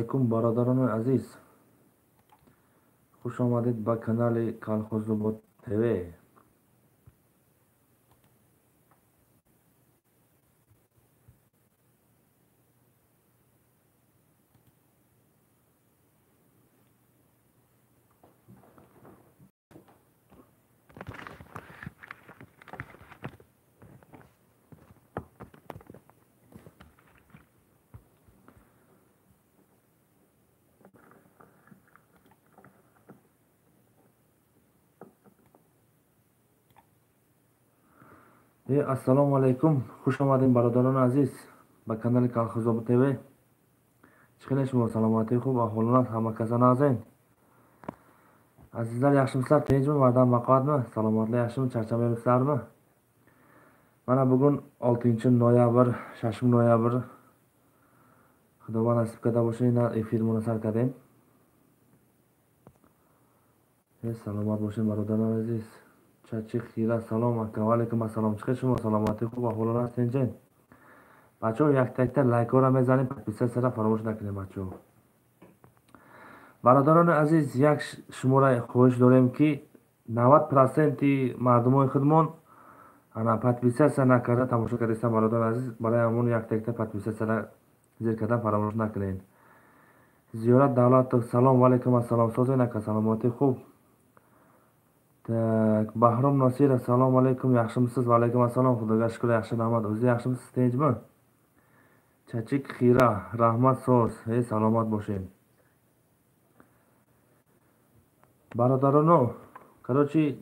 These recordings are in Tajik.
Алайкум, бародарони азиз, хуш омадед ба канали Колхозобод ТВ. Ассалому алайкум, хуш омадем, бародарони азиз, ба канали Колхозобод ТВ. Чӣ хеле шумо, саломатӣ хуб, аҳволонат ҳама каса нағзен? Азизlar, yaxshimisizlar, tinchmi, vardam baquvvatmi, salomatlar yaxshimi, charchamayapsizlarmi? Mana bugun 6 noyabr, 6 noyabr, Xudo nasib qilsa bo'lsa, efir munasar кардем. Саломат бошед, бародарони азиз. Чачи хира, салом ака. Ва алайкум ассалом. Чӣ шумо, саломатӣ хуб, аҳволон тинҷен? Бачаҳо, якта якта лайкҳоро мезанем, подписаться фаромӯш накунем, бачаҳо. Бародарони азиз, як шуморо хоҳиш дорем, ки 90 проценти мардумои худмон ана подписаться накарда тамошо кардастан. Бародарони азиз, барои ҳамон якта якта подписаться зер кардан фаромӯш накунед. Зиёрат Давлатов, салом. Ва алайкум ассалом. Созен, ака, саломатӣ хуб? Так, Баҳром Носиров, салом алайкум, yaxshimisiz? Va alaykum assalom, Xudoga shukur, yaxshi, rahmat. O'zi yaxshimisiz, tinchmi? Chachik Xira, rahmat, soz. Ey, salomat bo'shing. Бародароно, короче,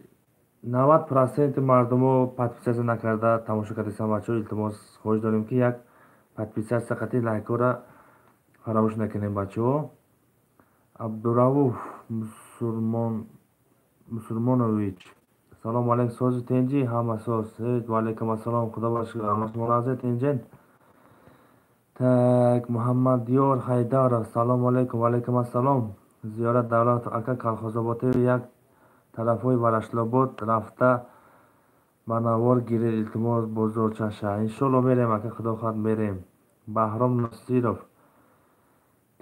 90 проценти мардумо подписаться накарда тамошо кардастан, бачаҳо, илтимос, хоҳиш дорем, ки як подписаться қати лайкҳоро фаромӯш накунем, бачаҳо. Абдурауф Мусурмон Мусурмонович, салому алайкум, сози, тинҷӣ, ҳама соз? Ва алайкум ассалом, Худо ба шукр, ҳама шумо нағзе, тинҷен? Так, Муҳаммадёр Ҳайдаров, салому алайкум. Ва алайкум ассалом. Зиёрат Давлатов, ака, Колхозобод як тарафҳои Варашлобод рафта ба навор гиред, илтимос, бозорчаша. Иншолло мерем, ака, Худо хоҳад, мерем. Баҳром Носиров,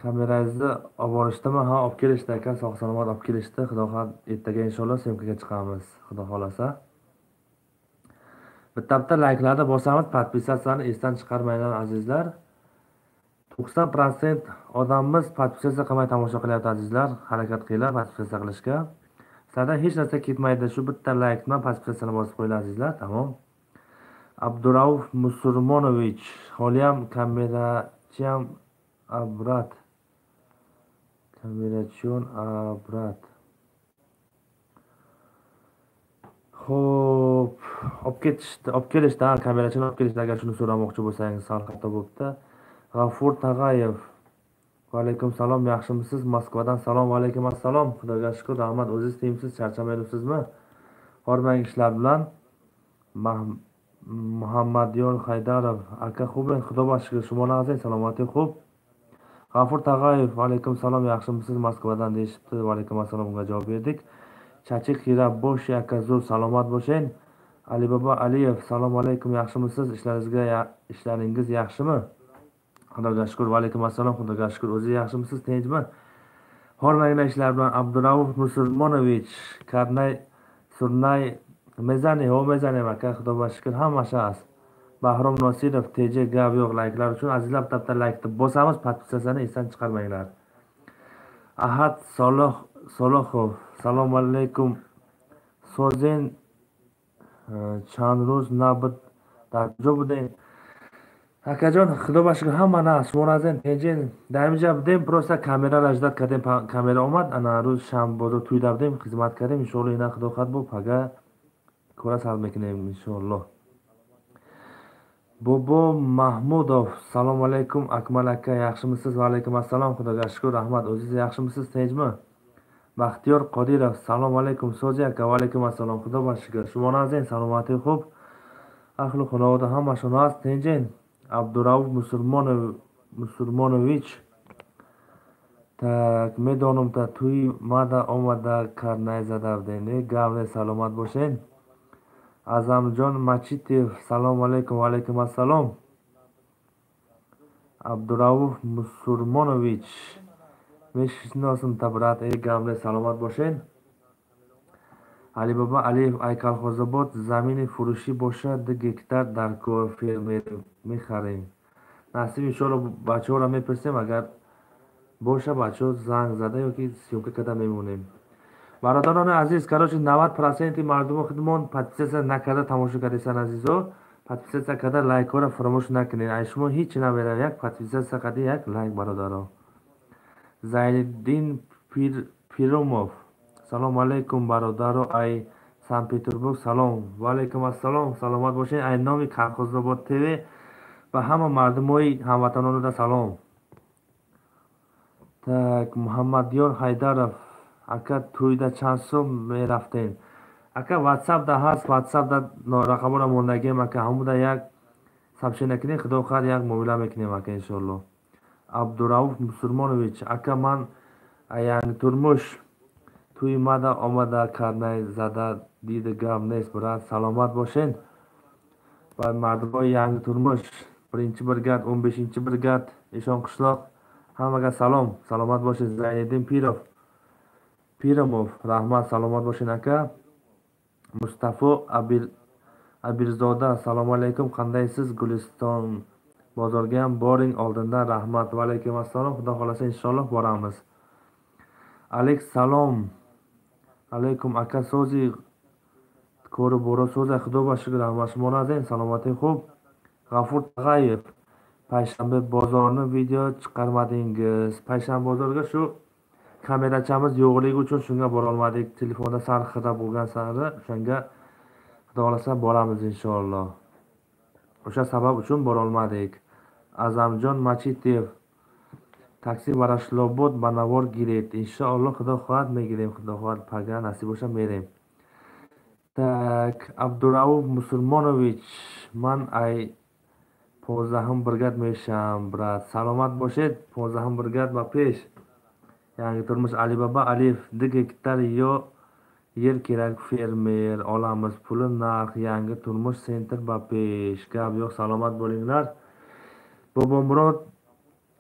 kamerangizni olib, ha, olib kelishdi, aka, sog' salomat olib kelishdi. Xudo xohlasa, ertaga inshaalloh съёмка ga chiqamiz, Xudo xohlasa. Bitta bitta layklarni bosamiz, подписаться ni esdan chiqarmanglar, azizlar. 90% odamimiz подписаться qilmay tomosha qilyapti, azizlar. Harakat qilinglar подписаться qilishga. Sizlardan hech narsa ketmaydi, shu bitta layk bilan подписаться ni bosib qo'yinglar, azizlar, tamom. Abdurauf Musurmonovich, holiyam kamerachiyam abrat. Kamerachiyam abrat. Xo'p, olib ketishdi, olib kelishdi, ha, kamerachini olib kelishdi, agar shuni so'ramoqchi bo'lsangiz, sal xato bo'libdi. G'afur Tag'ayev. Va alaykum salom, yaxshimisiz? Moskvadan salom. Va alaykum assalom. Xudoga shukr, rahmat. O'zingiz tinchmisiz, charchamayapsizmi? Hormang ishlar bilan. Muhammadyor Haydarov, aka, xubmen, Xudoga shukr, шумо нағзед, саломатӣ хуб? G'afur Tag'ayev, va alaykum salom, yaxshimisiz, Moskvadan deyishibdi. Va alaykum assalom, unga javob berdik. Chachik Xira, bo'sh aka, zo'r, salomat bo'shing. Alibaba Aliyev, salom alaykum, yaxshimisiz? Ishlaringizga ishlaringiz yaxshimi? Xudoga shukur, va alaykum assalom, Xudoga shukur. O'zi yaxshimisiz, tinchmi? Hormanglar ishlar bilan. Abdurauf Musulmonovich, karnay surnay mezani, ho, mezanim, aka, Xudoga shukur, hammasi ast. Bahrom Nosirov, TJ, gap yo'q, layklar uchun, azizlar, bitta bitta laykni bosamiz, подписаться ni esdan chiqarmanglar. Ahad Soloh Solohov, salom alaykum. Созен, чанд рӯз набуд, дар куҷо будем? Акаҷон, Худо ба шукр, ҳама на, шумо назен, тинҷен? Дар инҷа будем, просто камерара ждать кардем, камера омад, ана рӯз шанбе бозор тӯйда будем, хизмат кардем, иншоалло ина Худо хоҳад бо пага кора сар мекунем, иншоалло. Бобо Маҳмудов, салому алайкум, Акмал ака, yaxshimisiz? Va alaykum assalom, Xudoga shukur, rahmat. O'zingiz yaxshimisiz, tinchmi? Baxtiyor Qodirov, salom alaykum, So'zi aka. Va alaykum assalom, Xudoga shukur. Шумо нағзен, саломатӣ хуб? Ahli xonavoda hammasi naz, tinchен? Абдураuf Мусурмонов Мусурмонович. Так, медонам, та тӯи мада омада карнай зада будем. Э, гап не, саломат бошен. Азамҷон Мачитев, салом алайкум. Ва алайкум ассалом. Абдурауф Мусурмонович. Мешиносам та, брат, э гап, саломат бошед. Алибаба Алиев, ай Колхозобод замини фурӯшӣ бошад, 2 гектар дар кор, фермер, мехарем. Насиб, иншоалло, бачаҳоро мепурсем, агар боша, бачаҳо занг зада ёки съёмка карда мемонем. Бародарони азиз, короче, 90% мардумо худмон подписаться накарда тамошо кардесан. Азизо, подписаться карда, лайкҳоро фаромӯш накунед. Ай шумо ҳеҷ намерав, як подписаться карди, як лайк, бародаро. Зайниддин Пирумов, салому алайкум, бародаро, ай Санкт Петербург салом. Ваалайкум ассалом, саломат бошед. Ай номи Колхозобод ТВ ба ҳама мардумои ҳамватанонода салом. Так, Муҳаммадёр Ҳайдаров, ака, тӯйда чанд сом мерафтем? Ака, Ватсапда ҳаст, Ватсапда рақаморо мондагием, ака, ҳамуда як сообщение кунед, худо хоҳад, як муомила мекунем, ака, иншоалло. Абдурауф Мусулмонович, ака, ман Янгитурмуш, тӯи мада омада, карнай зада дида. Гап нест, брат, саломат бошед. Ба мардумои Янгитурмуш, 1-чи бригад, 15-чи бригад, Эшонқишлоқ, ҳамага салом, саломат бошед. Зайниддин Пиров, Пиромов, раҳмат, саломат бошед, ака. Мустафо Абирзода, салому алайкум, қандайсиз? Гулистон бозоргayam boring oldindan, rahmat. Va alaykum assalom, xudo xohlasa, inshaalloh boramiz. Alik, salom alaykum, aka, so'zi, кори боро соза? Худо ба шукр, раҳмат, шумо назен, саломатӣ хуб. Ғафур Тағаев, payshanba bozorni video chiqarmadingiz? Payshanba bozorga shu kamerachamiz yo'qligi uchun shunga borolmadik. Telefonda sal xira bo'lgan sari, o'shanga xudo xohlasa boramiz, inshaalloh. O'sha sabab uchun borolmadik. Azamjon Machitev, taksi Varashilobod ба навор гиред. Иншоалло, худо хоҳад, мегирем, худо хоҳад, пага насиб боша, мерем. Так, Абдурауф Мусулмонович, ман ай 15-ум бригад мешавам, брат. Саломат бошед, 15-ум бригад ба пеш. Янгитурмуш. Алибаба Алиев, 2 гектар ё yer kerak, fermer, olamiz, puli naqd. Yangi Turmush, центр ба пеш. Gap yo'q, salomat bo'linglar. Bobomurod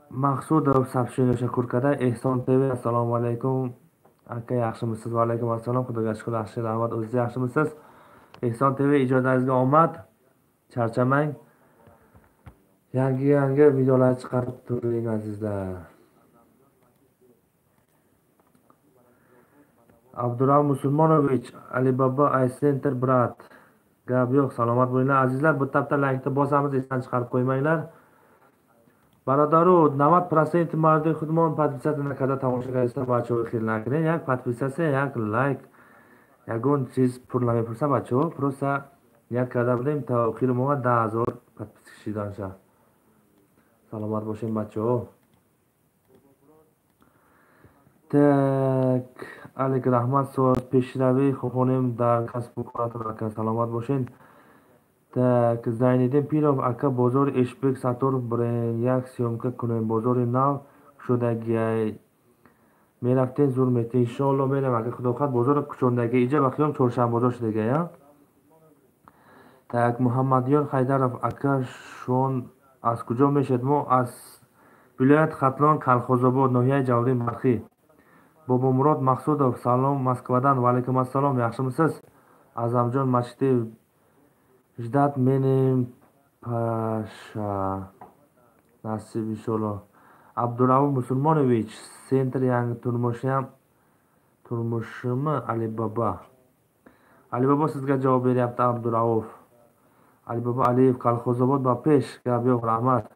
Maqsudov сообщение kurkada. Ehson TV, assalomu alaykum, aka, yaxshimisiz? Va alaykum assalom, xudoga shukur, yaxshi, rahmat. O'zingiz yaxshimisiz? Ehson TV, ijodingizga omad, charchamang, yangi yangi videolar chiqarib turing, azizlar. Abdurahim Musulmonovich, Alibaba iCenter, брат. Gap yo'q, salomat bo'linglar, azizlar. Bitta bitta laykni bosamiz, esdan chiqarib qo'ymanglar. Бародару, 90% мардуми худмон подписаться накарда тамошо кардиста. Бачаҳо, хел накунед, як подписаться, як лайк, ягон чиз пур намепурса, бачаҳо. Просто ният карда будем, то охири моҳа 10 000 подписчик шиданша. Саломат бошем, бачаҳо. Так, Алик, раҳмат, соз, пешравӣ хонем дар касбу коратон, ака, саломат бошед. Так, Зайниддин Пиров, ака, бозори Эшбек Сатторов бирен, як съёмка кунем, бозори нав кушодагиай, мерафтем, зур метем. Иншоалло, мерем, ака, худо хоҳад. Бозори кушондагӣ иҷа ба хиём Чоршанбозор шудагия. Так, Муҳаммадёр Ҳайдаров, ака, шон аз куҷо мешавед? Мо аз вилоят Хатлон, Калхозобод, ноҳияи Ҷалолиддин Балхӣ. Бобомурод Мақсудов, салом Москвадан. Ваалайкум ассалом, yaxshimisiz? Азамҷон Мачитиев, ждать менем, паша, насиб, иншоалло. Абдурауф Мусулмонович, центр Yangi Turmushiyam turmushimi? Alibaba, Alibaba sizga javob beryapti, Abdurauf. Alibaba Aliyev, Kolxozobod ba pesh. Gap yo'q, rahmat.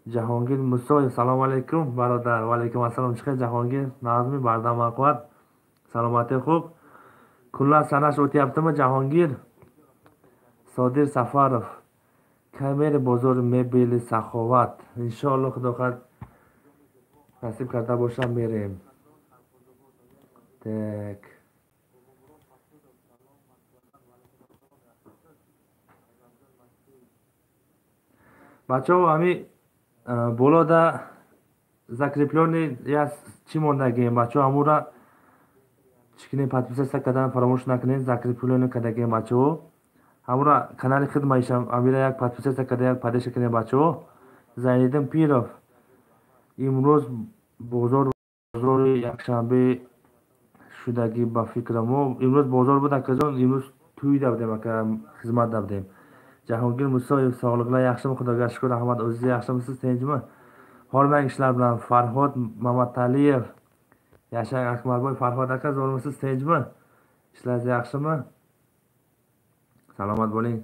Jahongir Musoyev, assalomu alaykum, barodar. Va alaykum assalom. Chiqing, Jahongir, nazmi bardam, quvvat, salomatlik xub, kunlar sanash o'tyaptimi, Jahongir? Sodir Safarov, kamera bozori mebeli Saxovat. Inshaalloh, xudo xohlasa, nasib карда бошам, мерем. Так, бачаҳо, ҳами болода закреплённый як чӣ мондагием, бачаҳо, ҳамура чӣ кунем? Подписаться кардан фаромӯш накунед. Закреплённый кардагием, бачаҳо, ҳамура канали хидмаишам, амира як подписаться карда, як поддержка кунем, бачаҳо. Зайниддин Пиров, имрӯз бозор. Бозори якшанбе шудагӣ ба фикрам. Мо имрӯз бозор буд, акаҷон, имрӯз тӯйда будем, ака, хизматда будем. Jahongir Musoyev, sog'liqlar yaxshimi? Xudoga shukur, rahmat. O'zingiz yaxshimisiz, tinchmi? Hormang ishlar bilan. Farhod Mamataliyev, yashang Akmalboy. Farhod aka, zo'rmisiz, tinchmi? Ishlaringiz yaxshimi? Salomat bo'ling.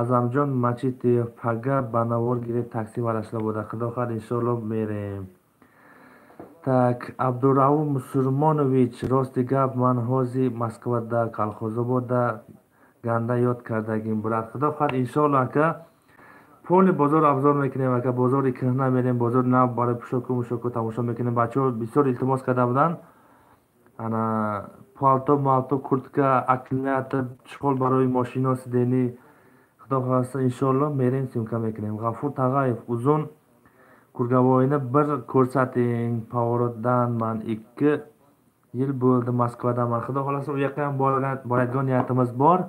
Azamjon Machitev, paga banavor girib taksi varashlar bo'ladi. Xudo xohlasa, inshaalloh merem. Так, Abdurauf Musurmonovich, rosti gap, man hozir Moskvada, Kolxozobodda ganda yod kardagim, брат. Xudo xohlasa, inshaalloh, aka, полный бозор обзор мекунем, ака, бозори кӯҳна мерем, бозори нав барои пӯшоку мушоку тамошо мекунем. Бачаҳо бисёр илтимос карда буданд. Ана палто, малто, куртка, аккумулятор, чехол барои мошино, сиденье. Xudo xohlasa, inshaalloh merem, съёмка мекунем. G'afur Tag'ayev, uzun Kurgavoyni bir ko'rsating. Поворот dan man 2 yil bo'ldi Moskvadaman. Xudo xohlasa, u yoqqa ham boradigan niyatimiz bor.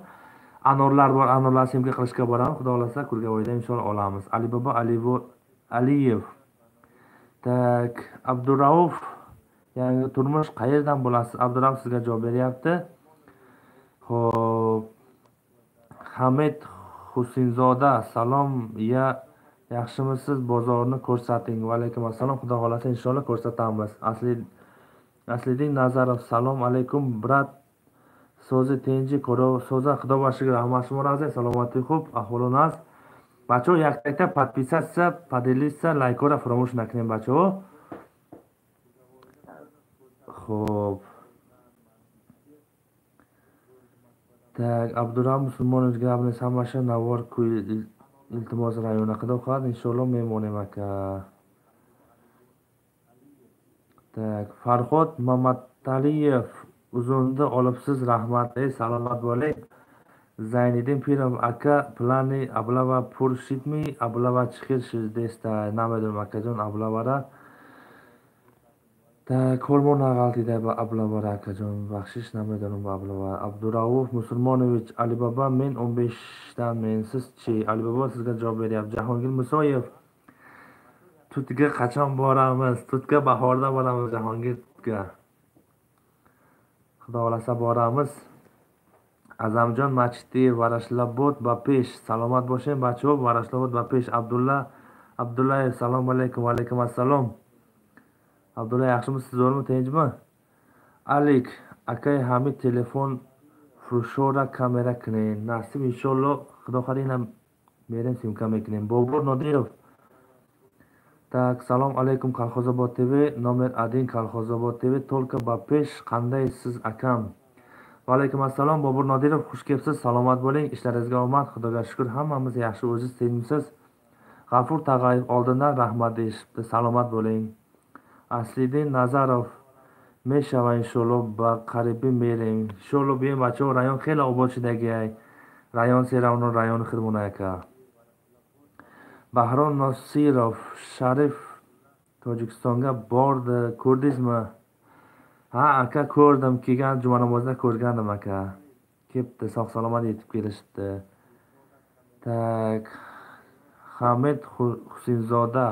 Anorlar bor, anorlar съёмка qilishga boramiz. Xudo xohlasa, Kurgavoyda inshaalloh olamiz. Alibobo Aliyev. Так, Abdurauf, yangi turmush qayerdan bo'lasiz? Abdurauf sizga javob beryapti. Xo'p. Hamid Husinzoda, salom, ya yaxshimisiz? Bozorni ko'rsating. Va alaykum assalom. Xudo xohlasa, inshaalloh ko'rsatamiz. Asliddin Nazarov, salom alaykum, брат. So'zi tenji ko'rov so'za, Xudoga shukr, rahmat, shuma rozi, salomatlik xo'p, ahvoli naz. Бачаҳо, якта подписаться, поделиться, лайкора фаромӯш накунем, бачаҳо. Xo'p. Так, Abdurahim Musulmonovich, gapni hammasi navor kuy iltimos rayoni. Xudo xohlasa, inshaalloh memonем, aka. Так, Farhod Mamataliyev, uzunni olibsiz, rahmat. Ey, salomat bo'ling. Zayniddin Pirov, aka, plani ablava purshidmi, ablava chiqir desta, namedonam, akajon, ablavara. Так, Kormon nag'altida ablavara, akajon, baxshish, namedonam ablava. Abdurauf Musulmonovich, Alibaba, men 15dan men, siz-chi? Alibaba sizga javob beryapti. Jahongir Musoyev, Tutga qachon boramiz? Tutga bahorda boramiz, Jahongir, Tutga. Xudo xohlasa boramiz. Azamjon Machitiyev, Varashlabod ba pesh. Salomat bo'ling, bacho, Varashlabod ba pesh. Abdulla Abdullayev, salom alaykum, va alaykum assalom. Abdulla, yaxshimisiz, zo'rmi, tinchmi? Alik, akay Hamid telefon furushora kamera qiling. Nasib inshaalloh, Xudo xohlasa merem, съёмка мекунем. Bobur Nodirov. Так, salom alaykum, Kolxozobod TV номер 1, Kolxozobod TV только ba pesh. Qandaysiz, akam? Va alaykum assalom, Bobur Nodirov, xush kelibsiz, salomat bo'ling, ishlaringizga omad, Xudoga shukr, hammamiz yaxshi, o'zingiz tinchmisiz? G'afur Tag'ayev, oldindan rahmat deyishibdi, salomat bo'ling. Asliddin Nazarov, meshava inshaalloh ba qaribi merem. Inshaalloh buyam, bacho, rayon xeyli obod shudagi. Rayon Seravno rayoni Xirmon aka. Bahrom Nosirov, Sharif Tojikistonga bordi, ko'rdingizmi? Ha, aka, ko'rdim, kelgan juma namozida ko'rgandim, aka. Kelibdi, sog' salomat yetib kelishibdi. Так, Hamid Husinzoda,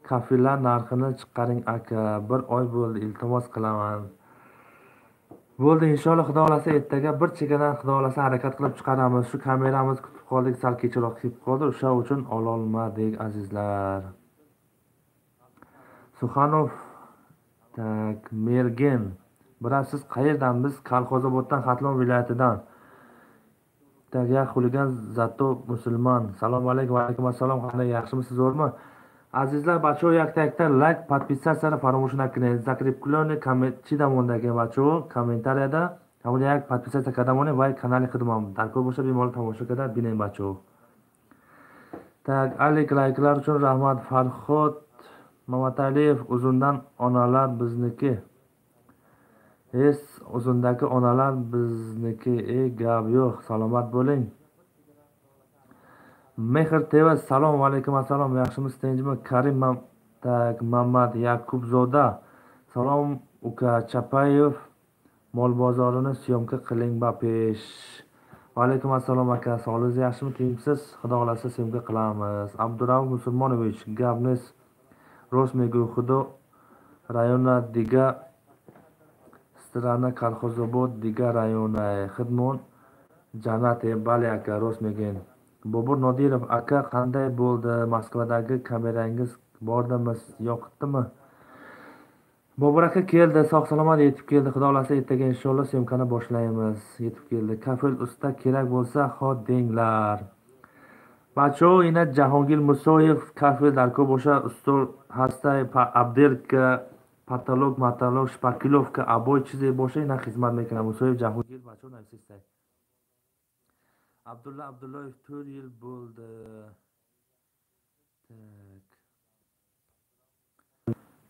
kafelar narxini chiqaring, aka, bir oy bo'ldi, iltimos qilaman. Bo'ldi, inshaalloh, Xudo xohlasa, ertaga bir chekkadan, Xudo xohlasa, harakat qilib chiqaramiz. Shu kameramiz kutib qoldik, sal kechroq kelib qoldi, o'sha uchun ololmadik, azizlar. Suxanov, tak, Mergen, biroq siz qayerdan? Biz Kolxozoboddan, Xatlon viloyatidan. Так, ya xuligan zato musulmon. Salom alaykum, va alaykum assalom, qanday, yaxshimisiz, zo'rmi? Azizlar, bacho, yakta like, подписаться фаромӯш накунед. Закрепленный коммент чи дамондагем, бачо, комментарияда ҳамон як подписаться карда монем ва канали худмон даркор боша, бемалол тамошо карда бинем, бачо. Так, Alik, layklar uchun rahmat. Farhod Mamataliyev, uzundan onalar bizniki. Es, uzundagi onalar bizniki. Ey, gap yo'q, salomat bo'ling. Mehr TV, salom, va alaykum assalom, yaxshimisiz, tinchmi? Karim tak, Mamad Yakubzoda, salom uka, Chapayev mol bozorini съёмка qiling ba pesh. Va alaykum assalom, aka, sog'ligingiz yaxshimi, tinchmisiz? Xudo xohlasa, съёмка qilamiz. Abdurauf Musulmonovich, gapnis rost megu, Xudo Района дига страна, Колхозобод дига района. Хидмон ҷаннате. Бале ака, рост мегӯед. Bobur Nodirov aka, qanday bo'ldi? Moskvadagi kamerangiz bordimi, yoqdimi? Bobur aka keldi, sog' salomat yetib keldi. Xudo xolasa ertaga inshaalloh syomkani boshlaymiz. Yetib keldi. Kafel usta kerak bo'lsa, xo denglar. Бачаҳо, ина Ҷаҳонгир Мусоев кафел дар ко боша, устол ҳастай, отделка, потолок, маталок, шпаклёвка, обои чизе боша, ина хизмат мекунад. Мусоев Ҷаҳонгир, бачаҳо, нависистай. Абдулла Абдуллоев 4 yil bo'ldi. Так.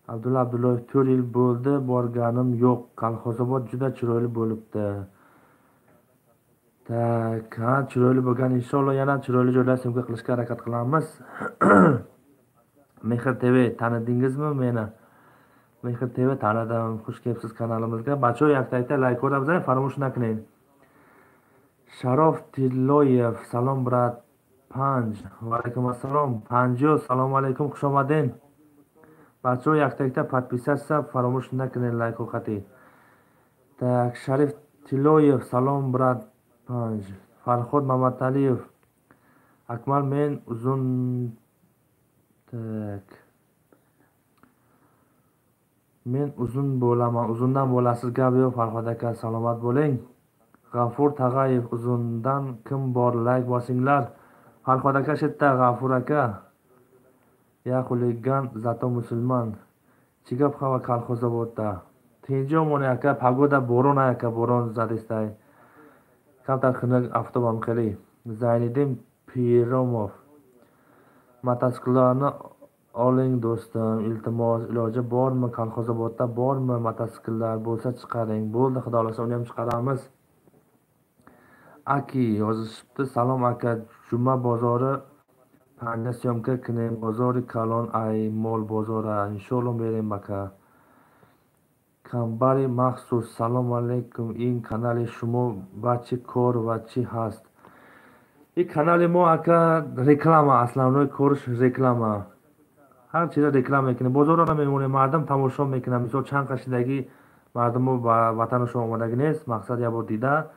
Abdulla Abdulloyev 4 yil bo'ldi, borganim yo'q. Kolxozobod juda chiroyli bo'libdi. Так, ha, chiroyli bo'lgan. Inshaalloh yana chiroyli joylar syomka qilishga harakat qilamiz. Mehr TV tanidingizmi meni? Mehr TV tanidim. Xush kelibsiz kanalimizga. Bacho yakta-yakta like ko'ramiz, faromӯsh накунед. Sharof Tilloyev, salom брат. Panj. Va alaykum assalom. Panjo, salom alaykum, xush omading. Бачаҳо якта-якта подписаться фаромӯш накунед, лайк қати. Так, Шариф Тилоев, салом брат. Панҷ. Фарход Мамадалиев, Акмал мен узун. Так. Men uzun bo'laman. Uzundan bo'lasiz, gap yo'q Farhod aka, salomat bo'ling. G'afur Tag'ayev, uzundan kim bor, layk bosinglar. Farhod aka shetda, G'afur aka. Я хулиган, зато мусульман. Чӣ гап хава Колхозободда? Тинҷо моне ака, погода борон ака, борон задистай. Камтар хунук афтобам хеле. Зайниддин Пиромов. Мотоtsikllarni oling do'stim, iltimos, iloji bormi? Kolxozobodda bormi mototsikllar? Bo'lsa chiqaring. Bo'ldi, xudo xolasa uni ham chiqaramiz. Aki yozishibdi, salom aka, Juma bozori panja syomka kinim, bozori kalon ay mol bozora, inshaalloh berem aka. Kambari maxsus, salom alaykum, ин канали шумо ба чӣ кор ва чӣ ҳаст? Ин канали мо ака реклама, основной корш реклама. Ҳар чиза реклама мекунем, бозорро мемонем, мардум тамошо мекунад. Мисол чанд қашидаги мардумо ба ватанашон омадагӣ нест, мақсад як бор дида,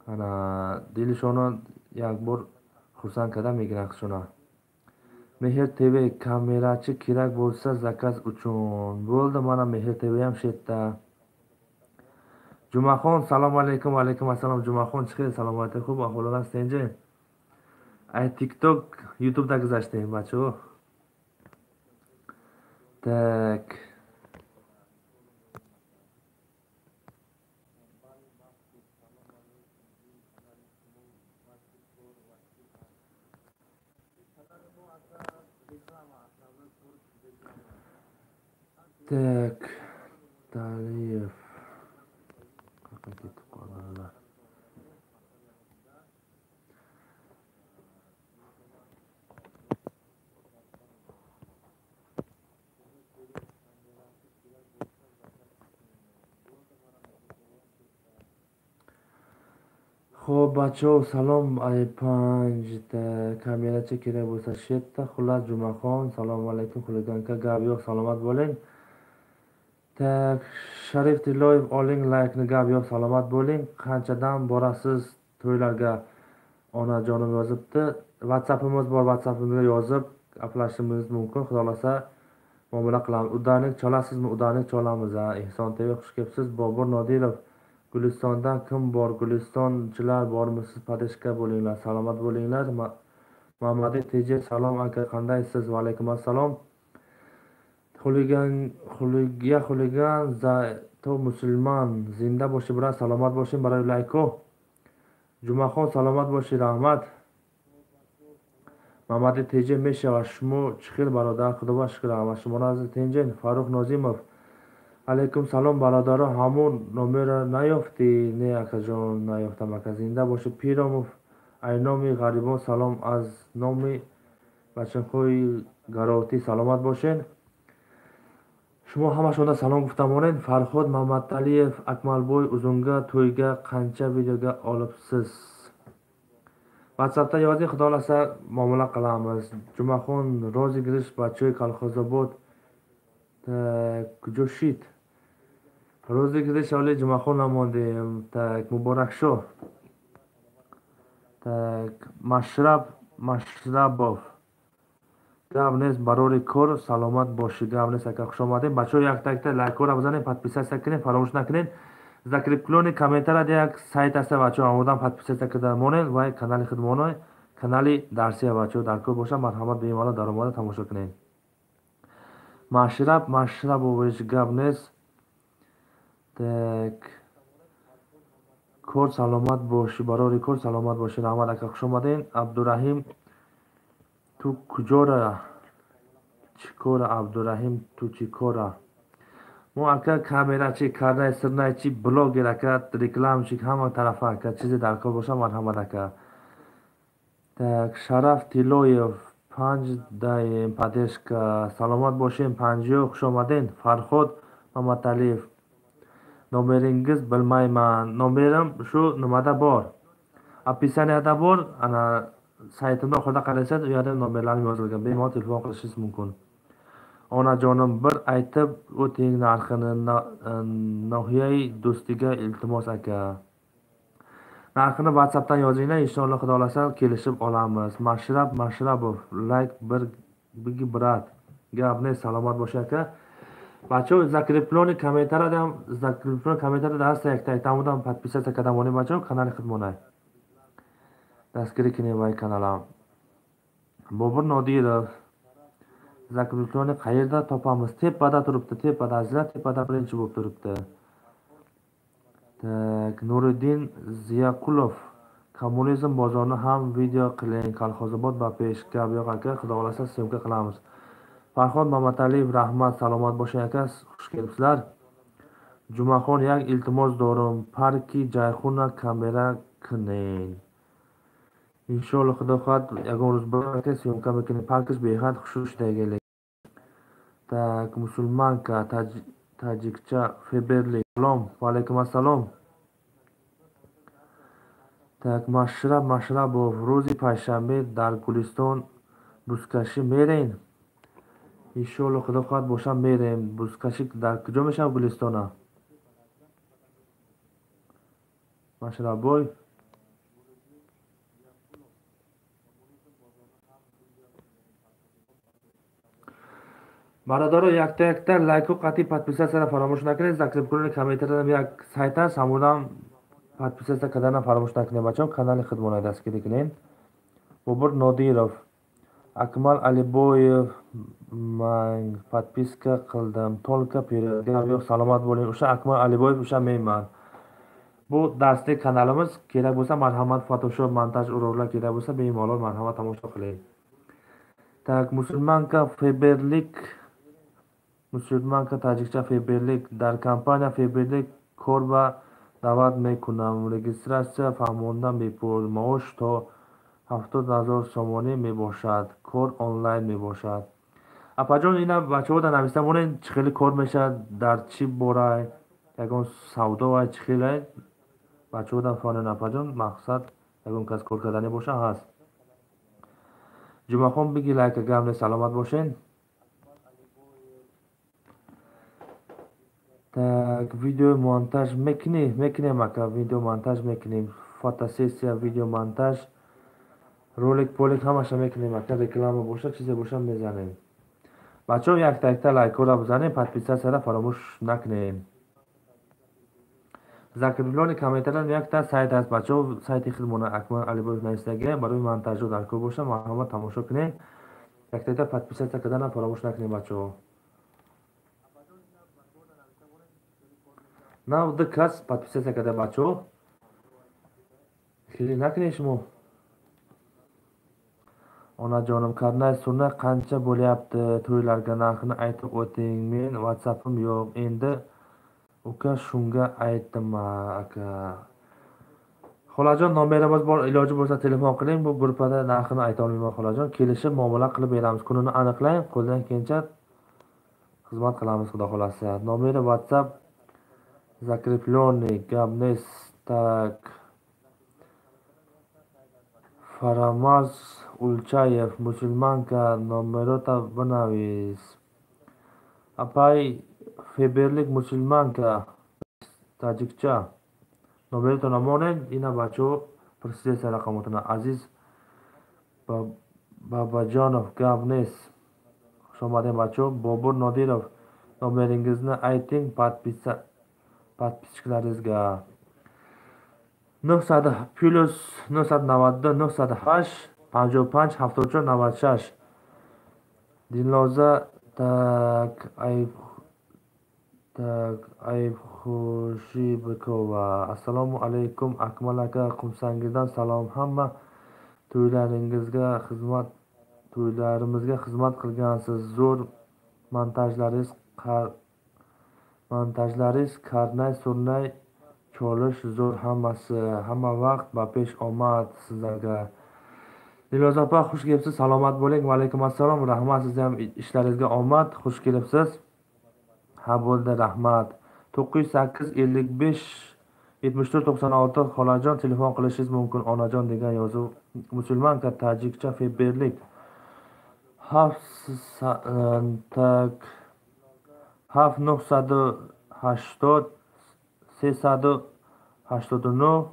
ана дилишонро як бор хурсанд карда мегиранд худшона. Mehr TV kamerachi kerak bo'lsa zakaz uchun. Bo'ldi, mana Mehr TV ham shu yerda. Jumaxon, salom alaykum, va alaykum assalom. Jumaxon, chiqing, salomatlik, xub ahvollar senji. Ay TikTok, YouTube'da guzashding, bacho. Так. Так, Taliyev. Qayerga ketib qoldilar? Xo'p, bacho, salom ay panjta kameracha kerak bo'lsa shu yerda. Xullas Jumaxon, salom alaykum, xuliganka, gap yo'q, salomat bo'ling. Так, Sharif Tilloyev, oling laykni, gap yo'q, salomat bo'ling. Qanchadan borasiz to'ylarga? Onajonim yozibdi. WhatsAppimiz bor, WhatsAppimizga yozib gaplashishimiz mumkin. Xudo xolasa muomala qilamiz. Udarnik cholasizmi? Udarnik cholamiz. Ha, Ehson TV, xush kelibsiz. Bobur Nodirov, Gulistondan kim bor? Gulistonchilar bormisiz? Padishka bo'linglar, salomat bo'linglar. Mamadi TJ, salom aka, qandaysiz? Va alaykum assalom. Xuligan, xuliga, xuligan, zato musulmon. Zinda bo'shi, biroq salomat bo'shing, baror layko. Jumaxon, salomat bo'shi, rahmat. Mamadi TJ мешава, шумо чӣ хел бародар? Худо шукр, ҳама шумо разӣ тинҷен. Фаррух Нозимов, алайкум салом бародаро, ҳамон номерро наёфтӣ? Не акаҷон, наёфтам ака, зинда бошӣ. Пиромов, ай номи ғарибон салом, аз номи бачаҳои гаротӣ саломат бошед. Шумо ҳамашонда салом гуфта монед. Фарҳод Мамадалиев, Акмалбой узунга to'yga qancha videoga olibsiz? WhatsAppda yozing, xudo xolasa muomala qilamiz. Jumaxon, розыгрыш бачои Колхозобод. Так, куҷо шид? Рӯзе гузашт, оли Ҷумъахон намондем. Так, Муборакшо. Так, Машраб Машрабов. Гап нест, барори кор, саломат бошӣ. Гап нест, ака, хуш омадем. Бачаҳо, якта якта лайкҳоро бизанед, подписаться кунед, фаромӯш накунед. Закреплённый комментария як сайт аста, бачаҳо, омодан подписаться карда монед ва канали худмон, канали дарсия, бачаҳо, дар кор боша, марҳамат, бемалол даромада тамошо кунед. Машраб Машрабович, гап нест. Так, кор саломат бошӣ, барори кор, саломат бошӣ. Раҳмат, ака, хуш омадем. Абдураҳим, ту куҷора? Чӣ кора, Абдураҳим, ту чӣ кора? Мо, ака, камерачи, карнай, сирнайчи, блогер, ака, рекламщик, ҳама тарафа, ака, чизе дар кор боша, марҳамат, ака. Так, Шараф Тиллоев, панҷ даем поддержка, саломат бошем, панҷиё, хуш омадем. Фарҳод Маматалиев, номеринgiz bilmayman. Nomerim shu nimada bor, описанияда bor. Ana saytimda oxirida qarasangiz, u yerda nomerlarim yozilgan, bemalol telefon qilishingiz mumkin. Onajonim, bir aytib o'ting narxini nohiyai do'stiga, iltimos, aka. Narxini WhatsAppdan yozinglar, inshaalloh, xudo xohlasa, kelishib olamiz. Mashrab Mashrabov, layk bir bigi брат. Gap ne, salomat bo'sh, aka. Бачаҳо, закреплённый комментария, закреплённый комментария ҳаста, якта айтамудан подписаться карда монем, бачаҳо, канали худмонай. Дастгирӣ кунем вай каналам. Бобур Нодиров, закреплённый qayerda topamiz? Tepada turibdi, tepada, azizlar, tepada birinchi bo'lib turibdi. Так, Nuriddin Ziyaqulov, Kommunizm bozorini ham video qiling, Kolxozobod ba pesh. Gap yo'q, aka, xudo xohlasa, съёмка qilamiz. Farhod Mamataliyev, rahmat, salomat bo'ling, aka, xush kelibsizlar. Jumaxon, як iltimos дорум, парки Ҷайҳуна камера кунед. Иншоалло, xudo xohlasa, ягон рӯз bir aka, съёмка мекунем. Паркиш беҳад хушрӯ шудагӣ. Так, мусулманка таҷикча Феберли. Салом, ва алайкум ассалом. Так, Машраб Машрабов, рӯзи панҷшанбе дар Гулистон бузкашӣ мерем? Иншоалло, xudo xohlasa, бошам, мерем. Бузкашӣ дар куҷо мешавад Гулистона? Машраббой. Бародаро, якта якта лайку қатъи подписатсияро фаромӯш накунед. Закрепкунии комментария як сайт аст, ҳамонам подписатсия карданам фаромӯш накунед, бачаҳо, канали худмона дастгирӣ кунед. Бобур Нодиров, Акмал Алибоев, ман подписка qildim, только период. Gap yo'q, salomat bo'ling. O'sha Akmal Aliboyev, o'sha menman. Bu darslik kanalimiz, kerak bo'lsa, marhamat, Photoshop, montaj uroklar kerak bo'lsa, bemalol marhamat, tomosha qiling. Так, мусульманка Феберлик, мусульманка таҷикча Феберлик, дар компания Феберлик кор ба даъват мекунам. Регистратсия фаҳмондан бепул, маош то 70 000 сомонӣ мебошад, кор онлайн мебошад. Апаҷон, ина бачаҳо нависта монед, чӣ хеле кор мешавад, дар чӣ борай, ягон савдо вай чӣ хеле бачаҳо фаҳмонед, апаҷон, мақсад ягон кас кор карданӣ боша ҳаст. Ҷумъахон, биги лайка, гап не, саломат бошед. Так, видео монтаж мекунӣ? Мекунем, ака, видео монтаж мекунем. Фотосессия, видео монтаж, ролик полик ҳамаша мекунем, ака, реклама боша, чизе боша, мезанем. Бачаҳо, якта якта лайкҳоро бизанем, подписатсияро фаромӯш накунем. Закреплённый комментария якта сайт аст, бачаҳо, сайти худмона Акмал Алибоев нависдагия, барои монтажҳо дар кор боша, марҳамат, тамошо кунед. Якта якта подписатсия карданам фаромӯш накунем, бачаҳо. Нав ду кас подписатсия карда, бачаҳо. Хеле накунед шумо. Onajonim, karnay surna qancha bo'lyapti to'ylarga, narxini aytib o'ting. Men WhatsAppim yo'q endi, uka, shunga aytdim, aka. Xolajon, nomerimiz bor, iloji bo'lsa, telefon qiling. Bu gruppada narxini aytolmayman, xolajon. Kelishib muomala qilib beramiz. Kunini aniqlang, qo'ldan kelgancha xizmat qilamiz, xudo xohlasa. Nomeri WhatsApp закрепленный, gap так. Фарамаз Улчаев, мусульманка, номерота бинавис. Апай Фаберлик мусулманка таҷикча. Номератонро монед, ина бачаҳо пурсидеса рақамотона. Азиз Бабаҷонов гап нест. Хуш омадем бачаҳо. Бобур Нодиров номeringizni ayting подписчиklaringizga. 900 плюс 992 908 55 74 96. Дилноза так Айбхушибекова. Assalomu alaykum Akmal aka, Qumsangirdan salom. Hamma to'ylarimizga xizmat qilgansiz. Zo'r montajlaringiz, karnay surnay cholish zo'r hammasi. Hamma vaqt ba pesh omad sizlarga. Dilnoza opa, xush kelibsiz, salomat bo'ling. Va alaykum assalom. Rahmat, sizga ham ishlaringizga omad. Xush kelibsiz. Ha bo'ldi, rahmat. 908 55 74 96 xolajon telefon qilishingiz mumkin. Onajon degan yozuv. Musulmonka tojikcha Faberlik. 7 980 389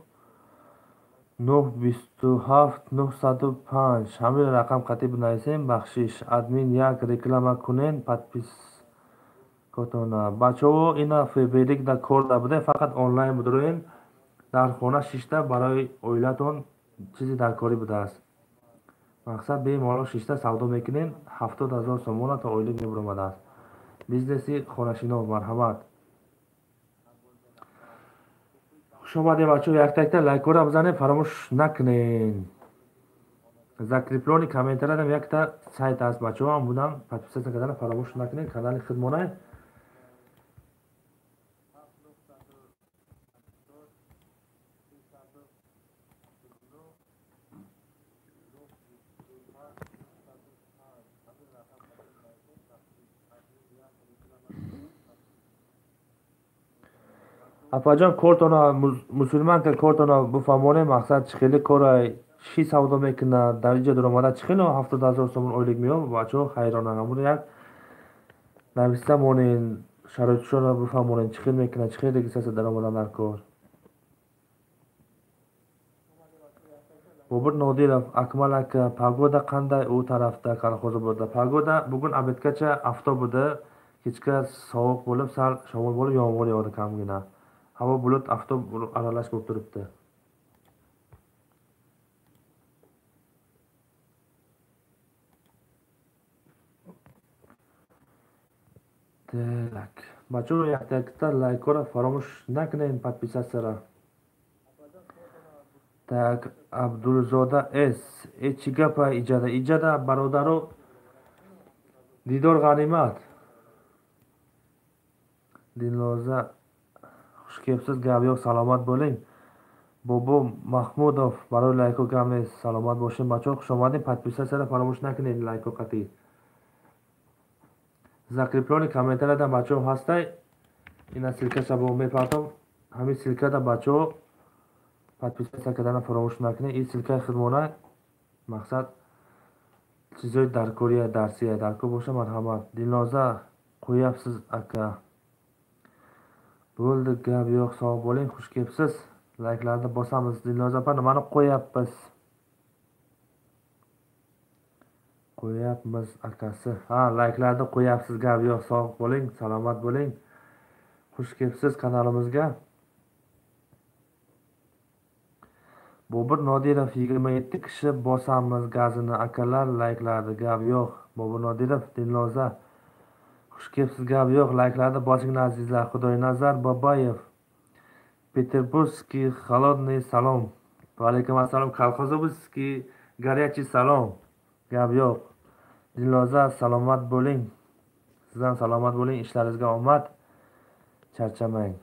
927 905. Ҳамин рақам қатъи бинависем. Бахшиш админ як реклама кунен подпис котона. Бачаҳо ина Фаберлик дар кор набуда, фақат онлайн будроен. Дар хона шишта барои оилатон чизи даркорӣ будааст. Мақсад бемалол шишта савдо мекунем, 70 000 сомона то ойлик мебуромадааст. Бизнеси хонашино, марҳамат. Хуш омадем бачаҳо, якта-якта лайкҳоро бизанем, фаромӯш накунед. Закреплёни комментариядам якта сайт аст бачаҳо, ҳам будам подписаться кардан фаромӯш накунед. Канали хидмонай. Апаҷон, кортона мусулманка кортона буфаҳмонем, мақсад чӣ хеле корай, чӣ савдо мекунад, дар инҷо дуромада чӣ хеле 70 000 сомон ойлик меёбад. Бачаҳо ҳайронанд. Ҳамуро як нависта монен, шароитшонро буфаҳмонем, чӣ хел мекунад, чӣ хел регистрация даромадан дар кор. Бобур Нодиров, Акмал ака, погода қандай у тарафда Колхозободда? Погода bugun обедgacha oftob edi, kechga sovuq bo'lib, sal shamol bo'lib, yomg'ir yog'di kamgina. Havo bulut, oftob aralash bo'lib turibdi. Так, бачаҳо якта-якта лайкҳоро фаромӯш накунед, подписатсияро. Так, Абдулзода С. Чӣ гапа иҷада? Иҷада бародаро дидор ғанимат. Дилноза хуш келибsiz, gap yo'q, salomat bo'ling. Bobo Mahmudov барои лайкҳо гап нест, саломат бошед бачаҳо, хуш омадед. Подписатсияро фаромӯш накунед, лайкҳо қатъӣ. Закреплёни комментарияда бачаҳо ҳастай, ина ссылкаша бо мепартом. Ҳамин ссылкада бачаҳо подписатсия кардана фаромӯш накунед. Ин ссылкаи хидмона, мақсад чизҳои даркория, дарсия даркор боша, марҳамат. Дилноза qo'yapsiz aka. Bo'ldi, gap yo'q, sog' bo'ling, xush kelibsiz. Layklarni bosamiz. Dilnoza opa, nimani qo'yapmiz? Qo'yapmiz akasi. Ha, layklarni qo'yapsiz, gap yo'q, sog' bo'ling, salomat bo'ling. Xush kelibsiz kanalimizga. Bobur Nodirov 27 kishi bosamiz gazini akalar, layklarni, gap yo'q. Bobur Nodirov, Dilnoza xush kelibsiz, gap yo'q, layklarni bosing azizlar. Xudoynazar Boboyev, Peterburgский холодный salom. Va alaykum assalom, Kolxozobский горячий salom. Gap yo'q. Dilnoza salomat bo'ling. Siz ham salomat bo'ling, ishlaringizga omad. Charchamang.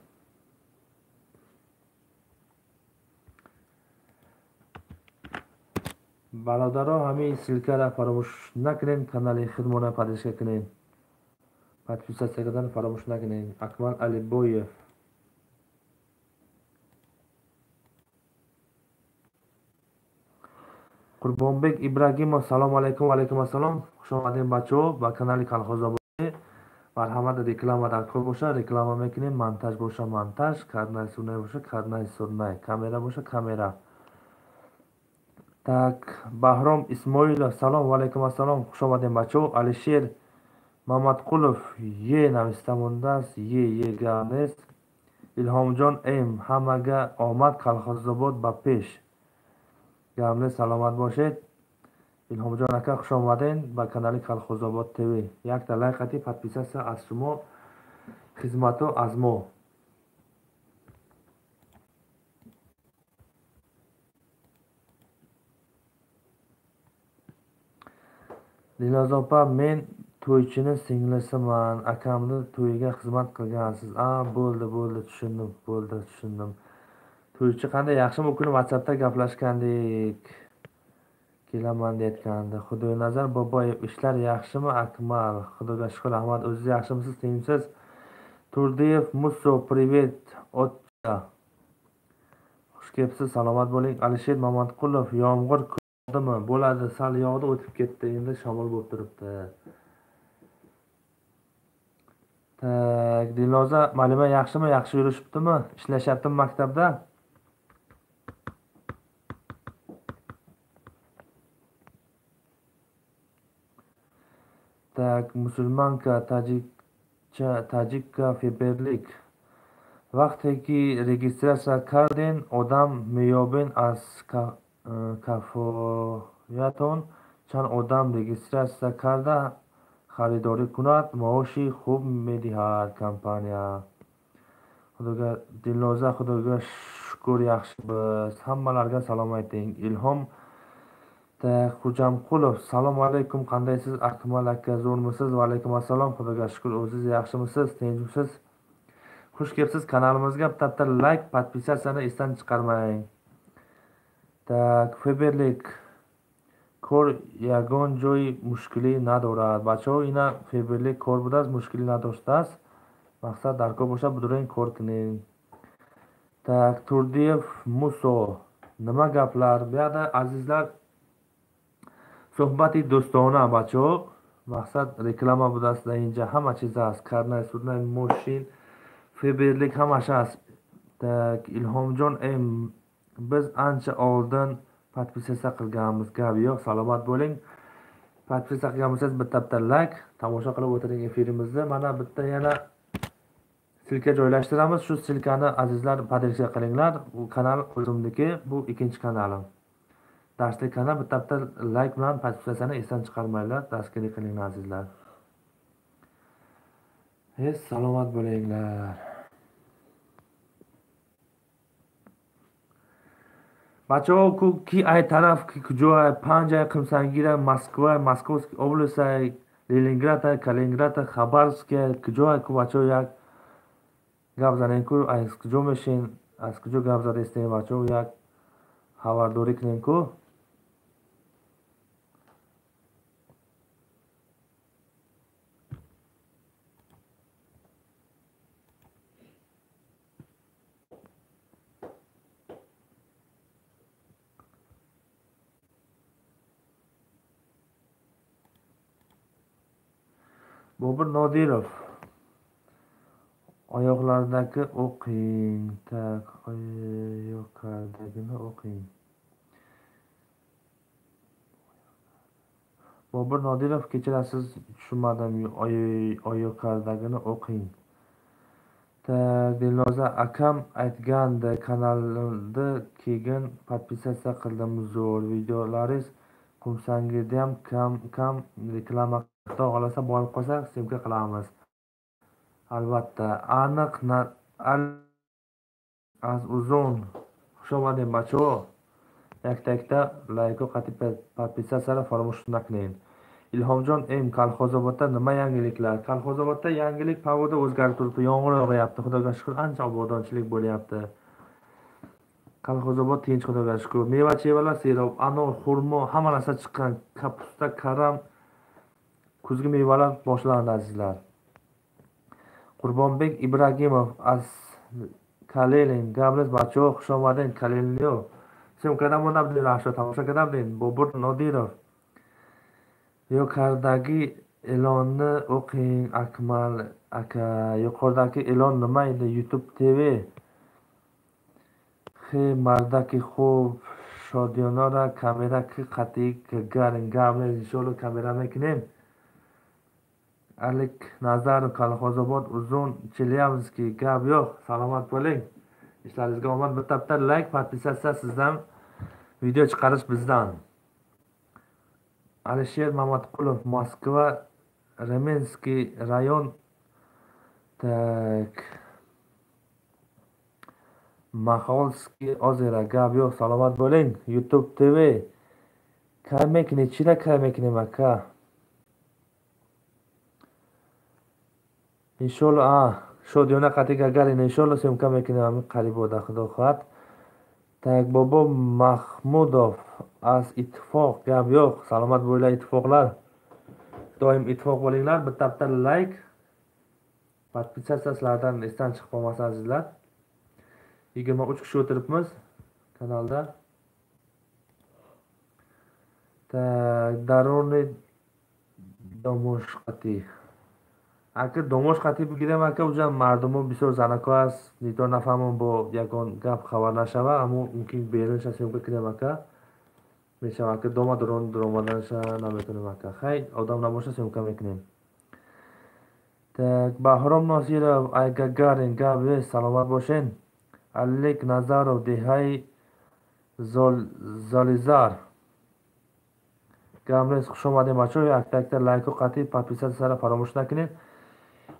Бародаро, ҳамин ссылкаро фаромӯш накунед, канали хидмона поддержка кунед. Подписаться кардан фаромӯш накунед. Акмал Алибоев. Қурбонбек Ибрагимов, салом алайкум. Ва алайкум ассалом. Хуш омадед бачаҳо ба канали Колхозободӣ. Марҳамат, реклама дар кор боша, реклама мекунем, монтаж боша монтаж, карнай сурнай боша карнай сурнай, камера боша камера. Так, Баҳром Исмоилов, салом, ва алайкум ассалом, хуш омадем бачаҳо. Алишер Мамадқулов, е нависта мондааст, е гап нест. Илҳомҷон М, ҳамага омад, Колхозобод ба пеш. Гап нест, саломат бошед. Илҳомҷон ака, хуш омаден ба канали Колхозобод ТВ. Якта лайк қати подписаться аз шумо, хизмато аз мо. Dilnoza opa, men to'ychini singlisiman, akamni to'yiga xizmat qilgansiz. A, bo'ldi, bo'ldi, tushundim, bo'ldi, tushundim. To'ychi qanday, yaxshimi? U kuni WhatsAppda gaplashgandik. Kelaman deyotgandi. Xudoynazar Boboyev, ishlar yaxshimi Akmal? Xudoga shukr, rahmat. O'zingiz yaxshimisiz, tinchmisiz? Turdiyev Musso, привет, otcha. Xush kelibsiz, salomat bo'ling. Alisher Mamatqulov, yomg'ir ko'rdimi? Bo'ladi, sal yog'di, o'tib ketdi, endi shamol bo'lib turibdi. Tak, Dilnoza muallima yaxshimi? Yaxshi yurishibdimi? Ishlashyaptimi maktabda? Так, musulmonka, tojikcha, tojikka Feberlik. Вақте ки регистрация карден, одам меёбен аз кафоятон чанд одам регистрация карда харидорӣ кунад, маоши хуб медиҳад компания. Xudoga Dilnoza, Xudoga shukur, yaxshimiz. Hammalarga salom ayting. Ilhom Xo'jamqulov, salom alaykum, qandaysiz Akmal aka, zo'rmisiz? Va alaykum assalom, Xudoga shukur, o'zingiz yaxshimisiz, tinchmisiz? Xush kelibsiz kanalimizga, bitta like, podpisatsiyani esdan chiqarmang. Так, Feberlik kor ягон ҷои мушкилӣ надорад. Бачаҳо, ина Феберлик кор будааст, мушкилӣ надоштааст. Мақсад дар кор бошад, бидурен кор кунем. Так, Турдиев Мусо, nima gaplar? Bu yerda azizlar suhbati do'stona бачаҳо. Мақсад реклама будааст дар инҷа, ҳама чиз аст. Карнай, сурнай, мошин, Феберлик ҳамаш аст. Так, Илҳомҷон М, biz ancha oldin podpisatsiya qilganmiz. Gap yo'q, salomat bo'ling. Podpisatsiya qilgan bo'lsangiz bitta like, tomosha qilib o'tiring efirimizni. Mana bitta yana silka joylashtiramiz. Shu silkani azizlar podpisatsiya qilinglar. Bu kanal o'zimniki, bu ikkinchi kanalim. Darslik kanal, bitta like bilan podpisatsiyani esdan chiqarmanglar, dastgirlik qilinglar azizlar. Salomat bo'linglar. Бачаҳо, ки ай тараф, ки куҷо, панҷ ай Қимсангира, Москва, Московский область, Ленинград, Калининград, Хабаровск, куҷо ку бачаҳо як гап занем ку, аз куҷо мешин, аз куҷо гап задестем бачаҳо, як хабардорӣ кунем ку. Bobur Nodirov, oyoqlardagi o'qing. Tak, oyoqlardagini o'qing. Bobur Nodirov, kechirasiz, tushunmadim. Oyoqlardagini o'qing. Tak, Dilnoza akam aytgandi, kanalni keyin podpisatsiya qildim, zo'r videolaringiz. Qumsangirda ham kam reklama, Xudo xohlasa borib qolsa syomka qilamiz. Albatta, aniq az uzun. Xush omading bacho. Yakta-yakta like va podpisatsiyani faromush qiling. Ilhomjon M, Kolxozobodda nima yangiliklar? Kolxozobodda yangilik, pogoda o'zgarib turibdi, yomg'ir yog'yapti. Xudoga shukr, ancha obodonchilik bo'lyapti. Kolxozobod tinch, Xudoga shukr. Meva-chevalar serob, anor, xurmo, hamma narsa chiqqan. Kapusta, karam, kuzgi mevalar boshlandi azizlar. Qurbonbek Ibragimov, az Kalelin, Gabriel bacho, xush omading Kalelinyo. Syomkadan bo'nabdi, yaxshi tomosha qilabdi. Bobur Nodirov. Yokardagi E'lonni o'qing, Akmal aka. Yuqoridagi e'lon nima edi? YouTube TV. He mardaki хуб шодиёнора камера ки қатъи Гагарин гап нест, иншоалло камера мекунем. Alik Nazarov, Kolxozobod, uzun Chelyabinskiy, gap yo'q, salomat bo'ling. Ishlaringizga omad. Bitta bitta like, podpisatsiya sizdan, video chiqarish bizdan. Alisher Mamatqulov, Moskva, Remenskiy rayon. Tak. Maxolskiy ozera, gap yo'q, salomat bo'ling. YouTube TV. Kay mekuni, chira kay mekuni aka. Иншоалло, шодиёна қатъи Гагарин, иншоалло съёмка мекунем ҳамин қарибода, худо хоҳад. Так, Бобо Mahmudov аз Ittifoq, gap yo'q, salomat bo'linglar ittifoqlar. Doim ittifoq bo'linglar. Bitta bitta like, podpisatsiya sizlardan esdan chiqib qolmasin azizlar. 23 kishi o'tiribmiz kanalda. Так, Daroni Domoshqati. Aka Domoshqati бигирем ака, уҷа мардумо бисёр занако аст, нито нафаҳмам бо ягон гап хабар нашава, аммо мумкин берунша съёмка кунем ака. Мешава ака, дома дуромаданша наметонем ака. Хай, одам набоша съёмка мекунем. Так, Баҳром Носиров, ай Гагарин, гап нест, саломат бошен. Алик Назаров, деҳаи Золизар. Гап нест, хуш омадем бачаҳо. Якта якта лайку қатъи подписатсияро фаромӯш накунед.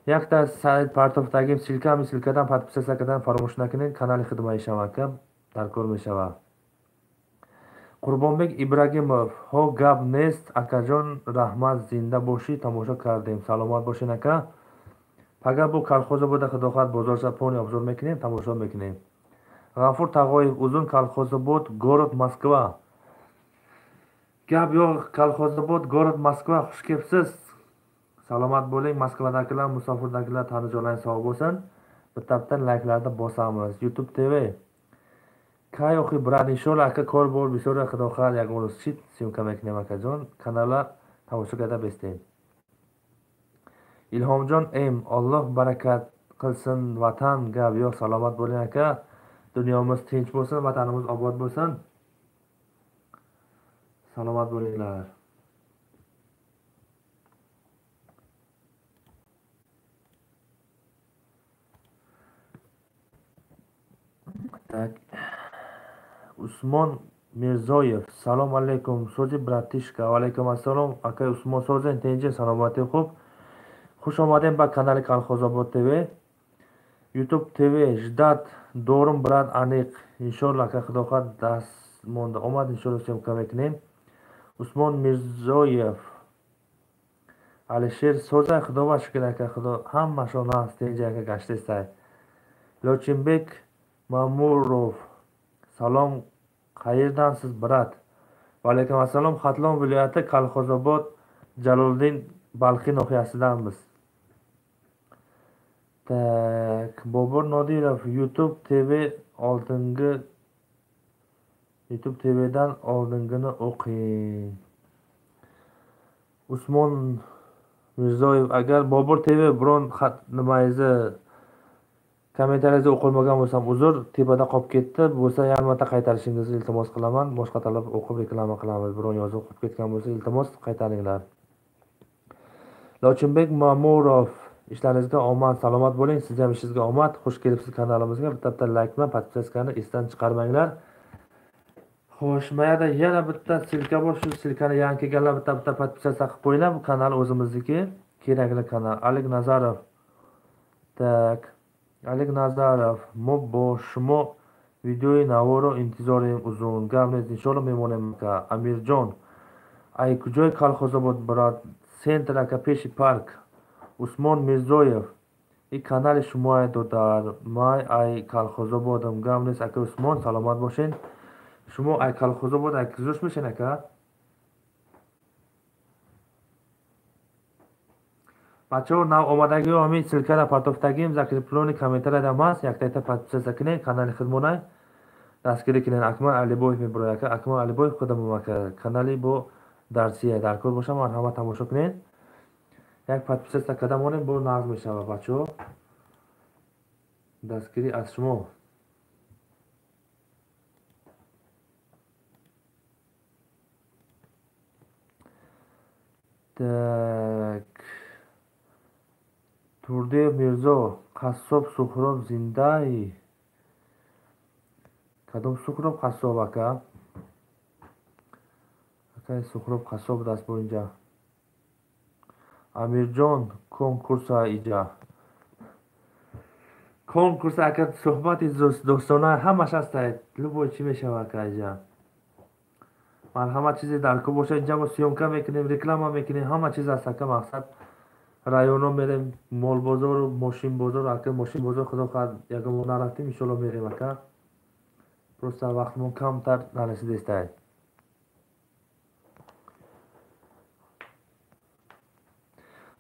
Якта сайт партофтагим ссылка, ҳамин ссылкадан подписатсия кардан фаромӯш накунед. Канали хидмаи шавака даркор мешавад. Қурбонбек Ибрагимов, ҳо гап нест акаҷон, раҳмат, зинда бошӣ, тамошо кардем, саломат бошен ака. Пага бо Колхозобода худо хоҳад бозорша пони обзор мекунем, тамошо мекунем. Ғафур Тағоев, узун Колхозобод, город Москва. Гап yo'q, Колхозобод, город Москва, xush kelibsiz. Salomat bo'ling, Moskvadagilar, musofirdagilar tani jonlaring sog' bo'lsin. Bitta bitta layklarni bosamiz. YouTube TV. Kay o'qi брат, inshaalloh aka kor bor, bisor xudo xohlasa ягон рӯз чит съёмка мекунем акаҷон. Каналла тамошо карда бестем. Илҳомҷон М, Alloh barakat qilsin vatan, gap yo'q, salomat bo'ling aka. Dunyomiz tinch bo'lsin, vatanimiz obod bo'lsin. Salomat bo'linglar. Так. Usmon Mirzoyev, salom alaykum, so'zi bratishka. Va alaykum assalom, aka Usmon so'zin, tinch, salomati xo'p. Xush omading ba kanali Kolxozobod TV. YouTube TV, ждат дорум брат aniq. Inshaalloh aka xudo xohlasa dast monda omad, inshaalloh съёмка мекунем. Usmon Mirzoyev, Alisher so'za, xudoga shukr aka, xudo hamma shona tinch aka gashtesay. Lochinbek Mamurov, salom, qayerdansiz brat? Va alaykum assalom, Xatlon viloyati Kolxozobod Jaloliddin Balxiy nohiyasidanmiz. Tak, Bobur Nodirov, YouTube TV oldingi YouTube TVdan oldingini o'qing. Usmon Mirzoyev, agar Bobur TV biron xat nimangizni kommentariyangizda o'qilmagan bo'lsam uzr, tepada qolib ketdi. Bo'lsa yarim marta qaytarishingizni iltimos qilaman. Boshqa talab o'qib reklama qilamiz. Biron yozuv qolib ketgan bo'lsa iltimos qaytaringlar. Lochinbek Mamurov, ishlaringizga omad, salomat bo'ling. Siz ham ishingizga omad. Xush kelibsiz kanalimizga. Bitta bitta like bilan podpiskani esdan chiqarmanglar. Xo'sh, mayada yana bitta silka bor. Shu silkani yangi kelganlar bitta bitta podpisatsiya qilib qo'yinglar. Bu kanal o'zimizniki, kerakli kanal. Alik Nazarov. Tak. Alik Nazarov, mo бо шумо видеои наворо интизорем узун. Гап нест, иншоалло мемонем ака. Амирҷон, ай куҷои Колхозобод брат? Центр ака, пеши парк. Усмон Мирзоев, и канали шумоае додар. Май ай Колхозободам. Гап нест ака Усмон, саломат бошен. Шумо ай Колхозобод ай куҷош мешен ака? Бачаҳо нав омадагиҳо ҳамин ссылкаро партофтагим, закреплёни комментарияда маст, якта-якта подписаться кунед, канали худмонай дастгирӣ кунед. Акмал Алибоев мебурояд ака, Акмал Алибоев худамон ака, канали бо дарсия даркор боша, марҳамат тамошо кунед. Як подписаться карда монем, бо нағз мешава, бачаҳо. Дастгирӣ аз шумо. Так. Турдиев Мирзо, қассоб Сухроб зиндаи? Кадом Сухроб қассоб, ака? Акай Сухроб қассоб даст бо инҷа. Амирҷон, конкурса иҷа. Конкурс, ака, суҳбати дӯстона ҳамаш ҳастад. Любой чӣ мешава, ака, иҷа. Марҳамат, чизе дар кор бошад, инҷа мо съёмка мекунем, реклама мекунем, ҳама чиз аст, ака, мақсад. Районо мерем, молбозору мошинбозор, ака, мошинбозор худо хоҳад ягон мо нарафтем, иншоалло мерем, ака. Просто вақтмон камтар нарасидестай.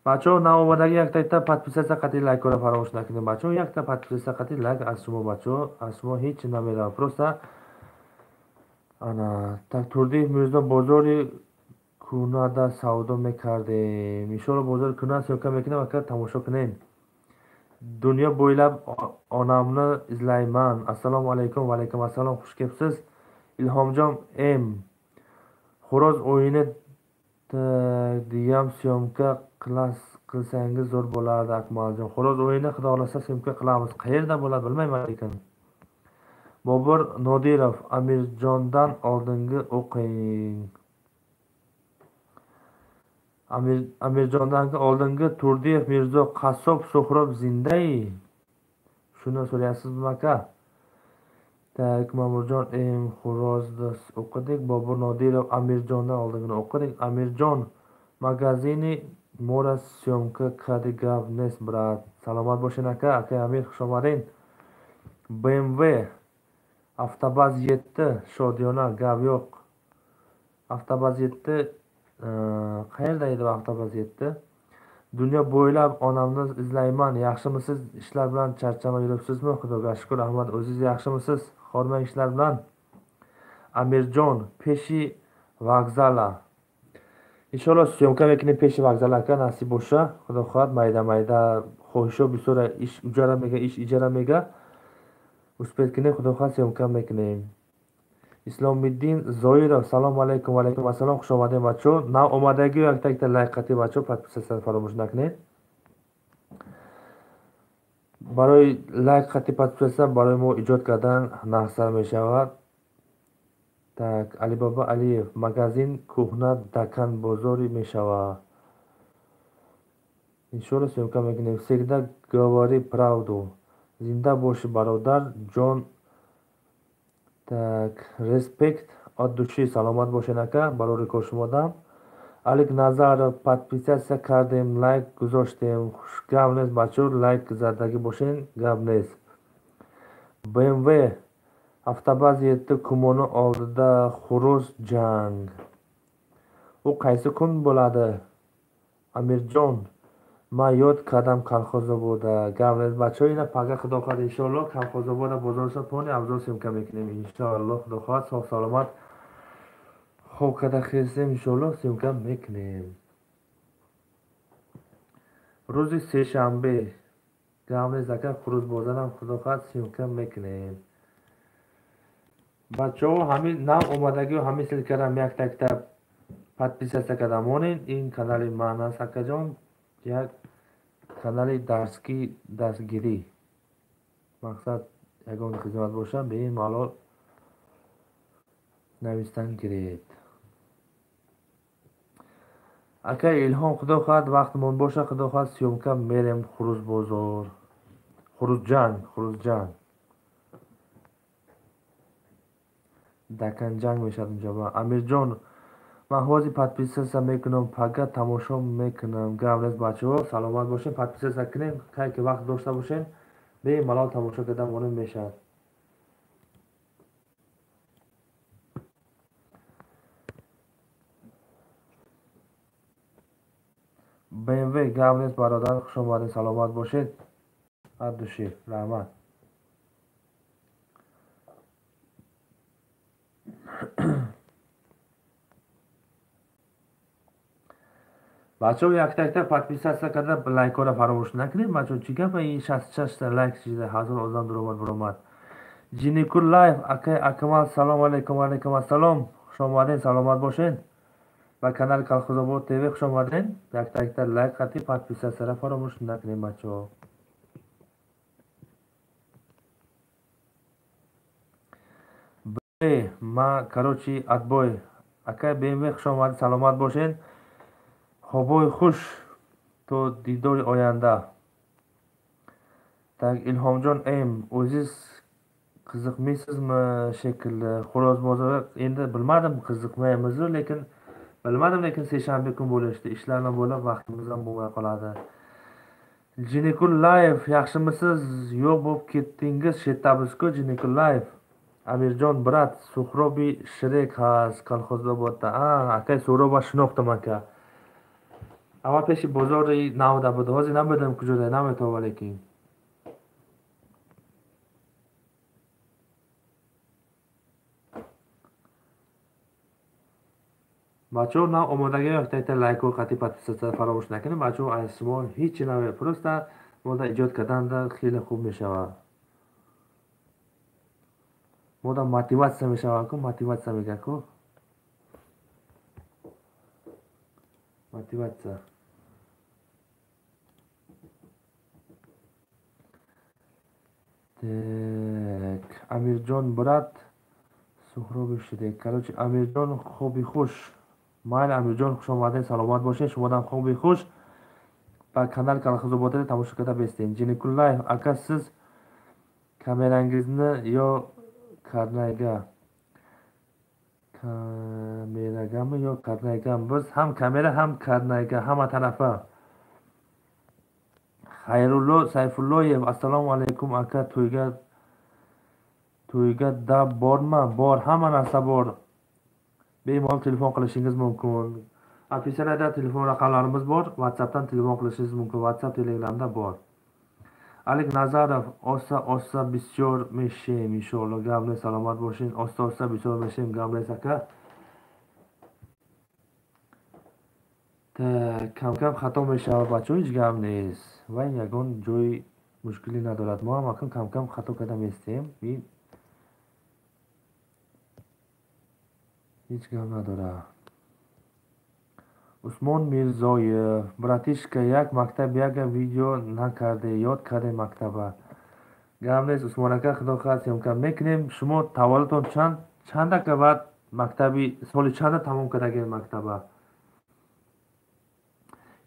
Бачаҳо, наомадагӣ якта подписаться қатъи лайкҳоро фаромӯш накунед, бачаҳо. Якта подписаться қатъи лайк аз шумо, бачаҳо, аз шумо ҳеҷ намеравад. Просто ана так. Турдиев Мирзо, бозори кунада савдо мекардем. Иншоалло бозори куна съёмка мекунем, ака, тамошо кунем. Дунё bo'ylab onamni izlayman. Assalomu alaykum, va alaykum assalom, xush kelibsiz. Ilhomjon M. Xo'roz o'yini degam съёмка qilsangiz zo'r bo'lardi, Akmaljon. Xo'roz o'yini xudo xohlasa съёмка qilamiz. Qayerda bo'ladi bilmayman lekin. Bobur Nodirov, Amirjondan oldingi o'qing. Amirjondan oldingi Turdiyev Mirzo, qassob Suhrob zindai? Shuni so'rayapsizmi, aka? Так, Mamurjon M. Xo'rozni o'qidik. Bobur Nodirov, Amirjondan oldingini o'qidik. Amirjon, magazini mora съёмка kadi gap nes, брат. Salomat bo'ling, aka. Aka Amir, xush omading. BMW Avtobaz 7, Shodiyona, gap yo'q. Avtobaz 7 qayerda edi Avtobaz 7? Dunyo bo'ylab onamni izlayman. Yaxshimisiz? Ishlar bilan charchamay yuribsizmi? Xudoga shukr, rahmat. O'zingiz yaxshimisiz? Hormang ishlar bilan. Amirjon, peshi vokzala. Inshaalloh съёмка мекунем пеши вокзал, ака, насиб боша. Худо хоҳад майда-майда хоҳишҳо бисёр, иш уҷара мега, иш иҷара мега. Успеть кунем, худо хоҳад съёмка мекунем. Исломиддин Зоиров, салом алайкум, ва алайкум ассалом, хуш омадед, бачаҳо. Нав омадагӣ якта якта лайк қатӣ, бачаҳо, подписаться фаромӯш накунед. Барои лайк қатӣ подписаться барои мо иҷод кардан нағзтар мешавад. Так, Алибаба Алиев, магазин кӯҳна дакан бозорӣ мешавад. Иншоалло съёмка мекунем. Всегда говори правду. Зинда бошӣ, бародар ҷон. Так, респект от души, саломат бошед, ака, барори кор шумодам. Алик Назаров, подписаться кардем, лайк гузоштем. Хуш гап нест, бачаҳо, лайк задагӣ бошен, гап нест. BMW Avtobaz 7 kumoni oldida xo'roz jang. U qaysi kun bo'ladi? Amirjon, ma yod kadam Kolxozoboda. Gap neст, бачаҳо, ина пага худо хоҳад иншоалло Колхозобода бозорша тони абзор съёмка мекунем иншоалло. Худо хоҳад сог саломат хоб када хестем, иншоалло съёмка мекунем. Рӯзи сешанбе гап нест, ака, хурӯз бозарам худо хоҳад съёмка мекунем. Бачаҳо, ҳамин нав омадагиҳо ҳамин ссылкарам якта якта подписаться карда монед. Ин канали ман аст, акаҷон, як канали дарски дастгирӣ. Мақсад ягон хизмат боша, бемалол навистан гиред. Ака Илҳом, худо хоҳад вақтмон боша, худо хоҳад съёмка мерем хурӯз бозор. Хурӯзҷанг, хурӯзҷанг. Даканҷанг мешавад унҷо. Амирҷон, ман ҳозир подписаться мекунам, пага тамошо мекунам. Гап нест, бачаҳо, саломат бошед, подписаться кунем, кай ки вақт дошта бошем, бемалол тамошо карда монем мешавад. BMW гап нест, бародар, хуш омадед, саломат бошед. От души, раҳмат. Бачаҳо якта-якта подписаться карда лайкҳоро фаромӯш накунед. Бачаҳо чӣ гапа ин 66 та лайк шида, ҳазор одам дуромад буромад. Ҷиникур лайв акай Акмал салом алейкум. Ва алейкум ассалом. Хуш омадед, саломат бошед. Ба канали Колхозобод ТВ хуш омадед. Якта-якта лайк қатӣ подписатсияро фаромӯш накунед бачаҳо. Б ма короче отбой. Акай БМВ хуш омадед, саломат бошед. Хобои хуш то дидори оянда. Так Илҳомҷон М o'zingiz qiziqmaysizmi shekilli xo'roz bozori endi bilmadim qiziqmaymizu lekin bilmadim lekin seshanba kun bo'lishdi ishlarni bo'lib vaqtimiz ham bo'lmay qoladi. Jinikul live yaxshimisiz yo'q bo'lib ketdingiz shettabizku Jinikul live. Amirjon brat Suhrobi Shrek has Kolxozobodda. A akay Suhroba shinoxdim aka. Аввал пеши бозори навда буд, ҳозир намедонам куҷода, наметова лекин. Бачаҳо нав омодагӣ якта лайкҳо қатъи подписатсия фаромӯш накунед. Бачаҳо аз шумо ҳеҷ наве просто мода эҷод карданда хеле хуб мешавад. Мода мотиватсия мешавад ку, мотиватсия мегӯяд ку. Мотиватсия. Так, Амирҷон брат Суҳроби Ширек. Короче, Амирҷон хоби хуш. Майли Амирҷон хуш омадед, саломат бошед. Шумодам хоби хуш. Ба канал Колхозобод ТВ тамошо карда бестед. Ҷиникул лайв ака сиз камеранgizni yo karnayga kameragami yo karnaygami? Biz ham kamera ham karnayga hamma tarafa. Xayrullo Sayfulloyev assalomu alaykum aka to'yga dab bormi? Bor, hamma narsa bor. Bemalol telefon qilishingiz mumkin. Описаниеda telefon raqamlarimiz bor. WhatsAppdan telefon qilishingiz mumkin. WhatsApp, Telegramda bor. Alik Nazarov ossa ossa bisyor meshim inshaalloh. Gapni salomat bo'ling. Ossa ossa bisyor meshim gapni aka. Кам кам хато мешавад бачаҳо, ҳеҷ гап нест. Ва ягон ҷои мушкилӣ надорад. Мо ҳам акн кам кам хато карда местем. Ҳеҷ гап надорад. Усмон Мирзоев братишка як мактаб яга видео накарде, ёд карде мактаба. Гап нест Усмон ака, худо хоҳад съёмка мекунем. Шумо таваллудтон чанд ака баъд мактаби соли чанда тамом кардагед мактаба?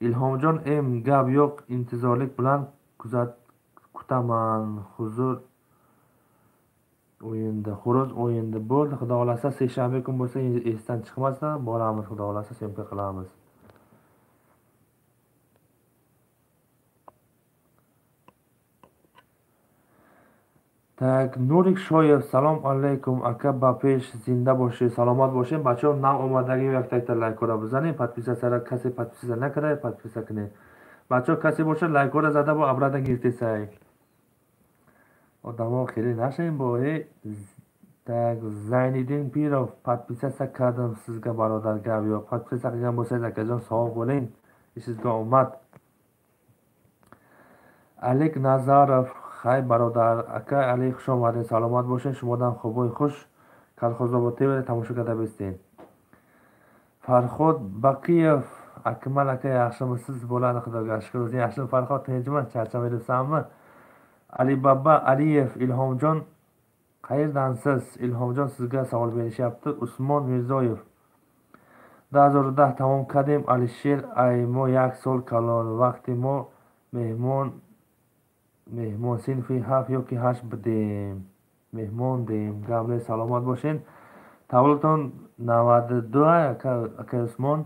Илҳомҷон М гап yo'q, intizorlik bilan kutaman. Huzur o'yinda, xo'roz o'yinda bo'ldi. Xudo xolasa seshanba kun bo'lsa esdan chiqmasa boramiz, xudo xolasa syomka qilamiz. Так, Nurik Shoyev salom alaykum aka, ba pesh zinda bo'shing, salomat bo'shing. Бачаҳо нав омадагӣ якта-якта лайкҳоро бизанед, подписатсияро касе подписатсия накарда, подписатсия кунед. Бачаҳо касе бошад лайкҳоро зада бо обратно гирифтесай. Одамо хеле нашавем бо Так, Зайниддин Пиров подписатсия кардам sizga barodar, gap yo'q. Подписатсия qilgan bo'lsangiz akajon sog' bo'ling. Ishingizga omad. Alik Nazarov hay barodar aka Ali xush omading, salomat bo'ling. Shumodan xuboy xush. Kolxozobod TV tomosha karda besting. Farhod Baqiyev Akmal aka yaxshimisiz? Bo'ladi xudoga shukr. O'zing yaxshimi Farhod? Tinchmi? Charchamayapsanmi? Alibaba Aliyev Ilhomjon qayerdansiz? Ilhomjon sizga savol berishyapti. Usmon Mirzoyev 2010 tamom кардем. Alisher aymo як сол калон вақти мо меҳмон синфи 7 ёки 8 будем. Меҳмон дем. Гап нест, саломат бошед. Таваллудтон 92 ака Усмон.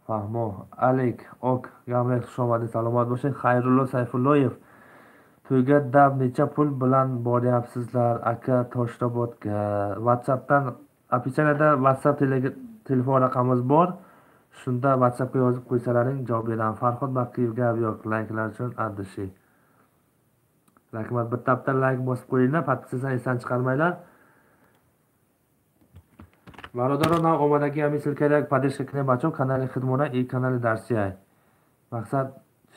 Фаҳмо. Алик ок гап нест, хуш омадед, саломат бошед. Xayrullo Sayfulloyev to'yga dab necha pul bilan boryapsizlar aka Toshrobodga? WhatsAppdan описаниеda WhatsApp telefon raqamimiz bor. Shunda WhatsAppga yozib qo'ysalaring javob beraman. Farhod Baqiyev gap yo'q, layklar uchun addishi. Rahmat, bitta-bitta layk bosib qo'yinglar, podpisatsiyani esdan chiqarmanglar. Бародаро, нав омадагӣ ҳамин ссылкаро як поддержка кунем, бачаҳо, канали худмона и канали дарсиай. Мақсад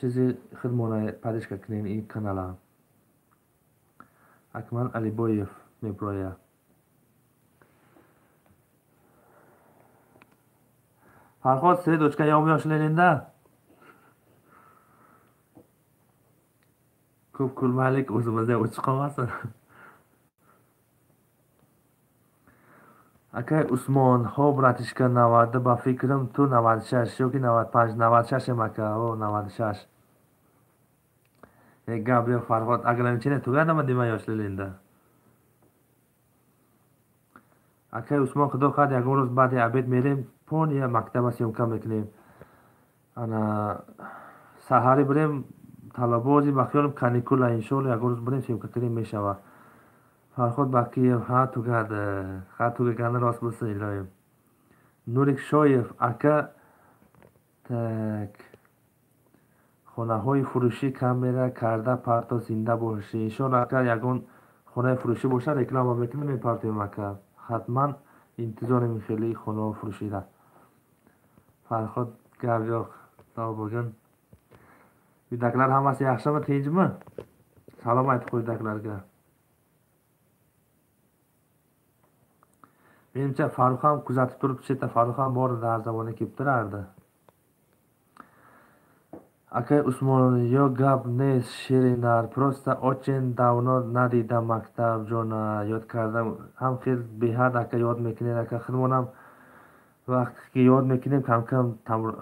чизи худмона поддержка кунем ин канала. Акмал Алибоев меброя. Фарҳод, се дочка ём yoshligingda. Ko'p kulmaylik, o'zimizda o'chib qolmasin. Акай Усмон, хо братишка 90 ба фикрам ту 96 ёки 95, 96 ем ака, о 96. Э гап yo'q Farhod, ограничение tugadimi deyman yoshligingda. Акай Усмон, худо хоҳад ягон рӯз баъди обед мерем, пония мактаба съёмка мекунем. Ана саҳарӣ бирем, талабози ба хиёлам каникула, иншоалло ягон рӯз бирем съёмка кунем мешавад. Фарҳод Бакиев, ҳа тугад, ҳа тугагани рост bo'lsin iloyim. Нурик Шоев, ака так хонаҳои фурӯшӣ камера карда парто зинда бошӣ. Иншоалло ака ягон хонаи фурӯшӣ бошад реклама мекунем, мепартоем ака. Ҳатман интизорем хеле хонаҳо фурӯшида. Фарҳод гап yo'q, sog' bo'lgin. Uydagilar hammasi yaxshimi, tinchmi? Salom aytib qo'y uydagilarga. Menimcha Farruh ham kuzatib turib, chetda Farruh ham bor edi, har zamonda kelib turardi. Акай Усмон, ё гап нест, ширинар, просто очень давно надидам мактаб ҷона, ёд кардам. Ҳам хел беҳад ака ёд мекунед, ака худмонам вақте ки ёд мекунем, кам-кам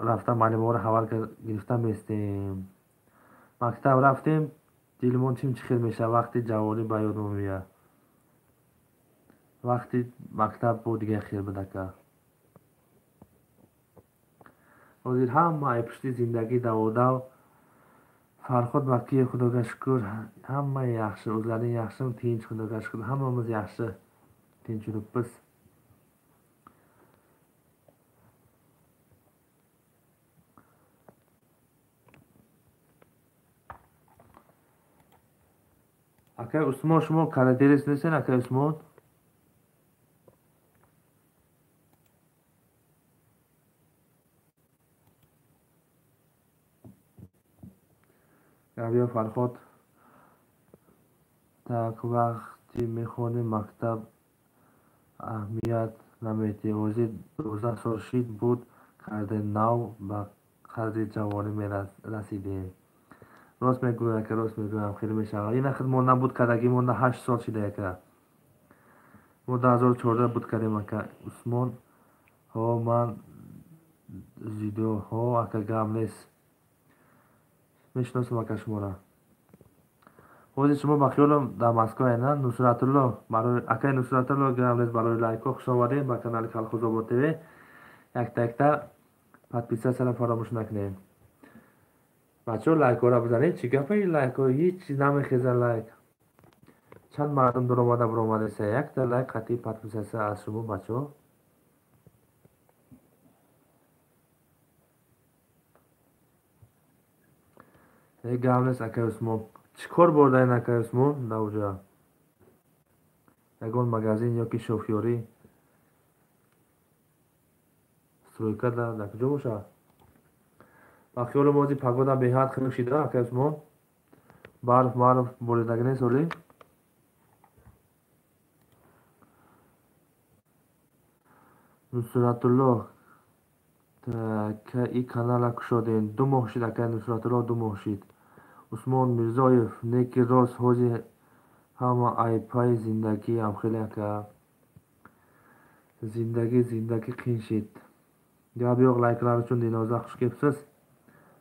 рафта маълумотро ҳавал гирифта местем. Мактаб рафтем, дилмон чим чӣ хел мешавад, вақти ҷавонӣ ба ёдмон меояд. Вақти мактаб бо дигар хел буд ака. Ҳозир ҳама ай пушти зиндагӣ даводав. Фарҳод Бакиев, Худога шукр, ҳама yaxshi, o'zlaring yaxshimi? Tinch, Xudoga shukr, hammamiz yaxshi, tinch yuribmiz. Акай Усмон, шумо каратерис нестен, акай Усмон? Габиё Фарҳод, так вақти мехонем мактаб аҳамият наметиҳем. Ҳозир 12 сол шид буд кардем, нав ба қадри ҷавонӣ расидем. Рост мегӯям ака, рост мегӯям, хеле мешавад. Ина худ мо набуд кардагӣ, мо 8 сол шида ака. Мо 2014 буд кардем ака. Усмон, ҳо ман зидо, ҳо ака гап нест. Мешиносам ака шуморо. Ҳозир шумо ба хиёлам дар Москва на? Нусратулло, барои акай Нусратулло гап нест, барои лайкҳо хуш омадем ба канали Колхозобод ТВ. Якта-якта подписатсияро фаромӯш накунем. Бачаҳо лайкҳоро бизанед, чӣ гапа ин лайкҳо? Ҳеҷ чиз намехеза лайк. Чанд мардум дуромада буромадаеса, якта лайк қатъи подписатсия аз шумо бачаҳо. Э гап нест акай Усмон. Чӣ кор бурдаен акай Усмон дар уҷа? Ягон магазин ёки шофёрӣ? Стройка дар куҷо бошад? Ба хиёлам ҳозир погода беҳад хунук шида акай Усмон. Барф марф боридагӣ нест ҳолӣ? Нусратулло, ка и канала кушодем. 2 моҳ шид акай Нусратулло, 2 моҳ шид. Усмон Мирзоев, неки рост, ҳозир ҳама айпаи зиндагӣ ҳамхеле ака. Зиндагӣ зиндагӣ қиин шид. Гап yo'q, layklar uchun Dilnoza xush kelibsiz.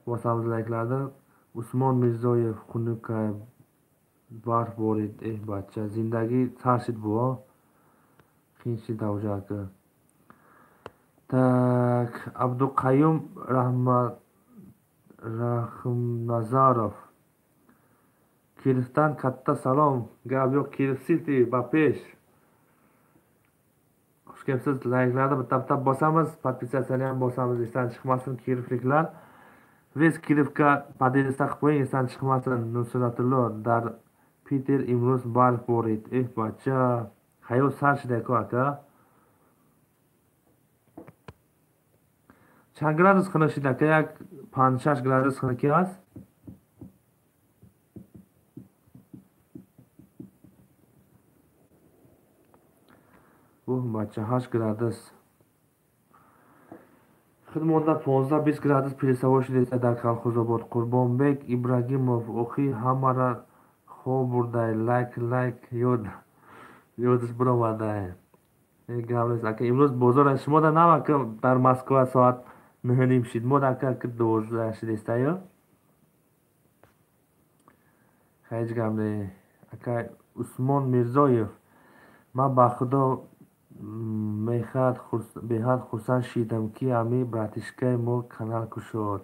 Bosamiz layklarni. Usmon Mirzoyev, xunukay barf borid, eh bacha, zindagi sar shid bu. Qiyin shid avja aka. Так, Абдуқаюм Rahimnazarov. Kirifdan katta salom. Gap yo'q, Kirif City ba pesh. Xush kelibsiz. Layklarni bitta-bitta bosamiz, podpisatsiyani ham bosamiz, esdan chiqmasin kirifliklar. Весь Kirifga поделиться qilib qo'ying, esdan chiqmasin. Nusratullo, dar Peter imro'z barf borid. Eh bacha, hayot sar shida-ku aka. Чанд градус хунук шид ака? Як 5-6 градус хунукӣ аст. Уҳ, бача, 8 градус. Худ монда 15-20 градус плюсовой шудеста дар Колхозобод. Қурбонбек Ибрагимов, охи ҳамара хоб бурдай, лайк лайк ёдаш биромадай. Гап нест ака, имрӯз бозор шумо да нав ака дар Москва соат 9:30 шид, мо да ака 12 шудеста ё? Ҳеҷ гап не. Ака Усмон Мирзоев, ман ба худо беҳад хурсанд шидам, ки ами братишкаи мо канал кушод.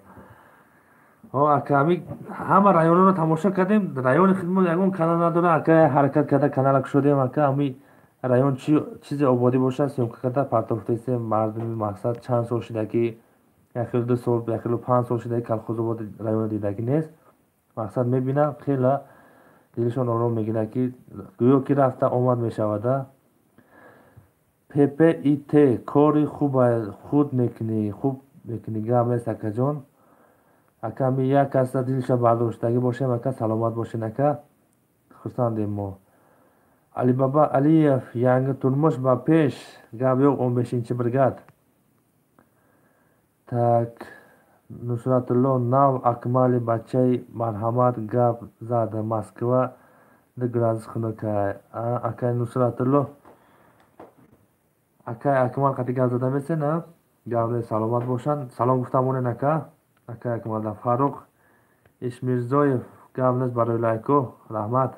Ака, ами ҳама районҳоро тамошо кардем, райони худмон ягон канал надора, ака ҳаракат карда канала кушодем, ака ами район чизе ободӣ бошад, съёмка карда партофтаистем. Мардуми мақсад чанд сол шуда ки, як хелу 2 сол, як хелу 5 сол шуда ки Колхозобод районо дидагӣ нест. Мақсад мебинам, хела дилшон ором мегирад, ки гӯё ки рафта омад мешавада. ППИТ кори худ мекунӣ, хуб мекунӣ, гап нест акаҷон. Ака ми як каса дилша бардоштагӣ бошем, ака саломат бошен, ака хурсандем мо. Алибаба Алиев, yangi turmush ба пеш, гап yo'q, 15 бригад. Так, Нусратулло нав Акмали бачаи марҳамат гап зада, Москва 2 градус хунукай. Акай Нусратулло, акай Акмал қати гап зада месен, а? Гап нест, саломат бошанд. Салом гуфтам монен ака. Акай Акмалда. Фаррух Ишмирзоев, гап нест барои лайко, раҳмат.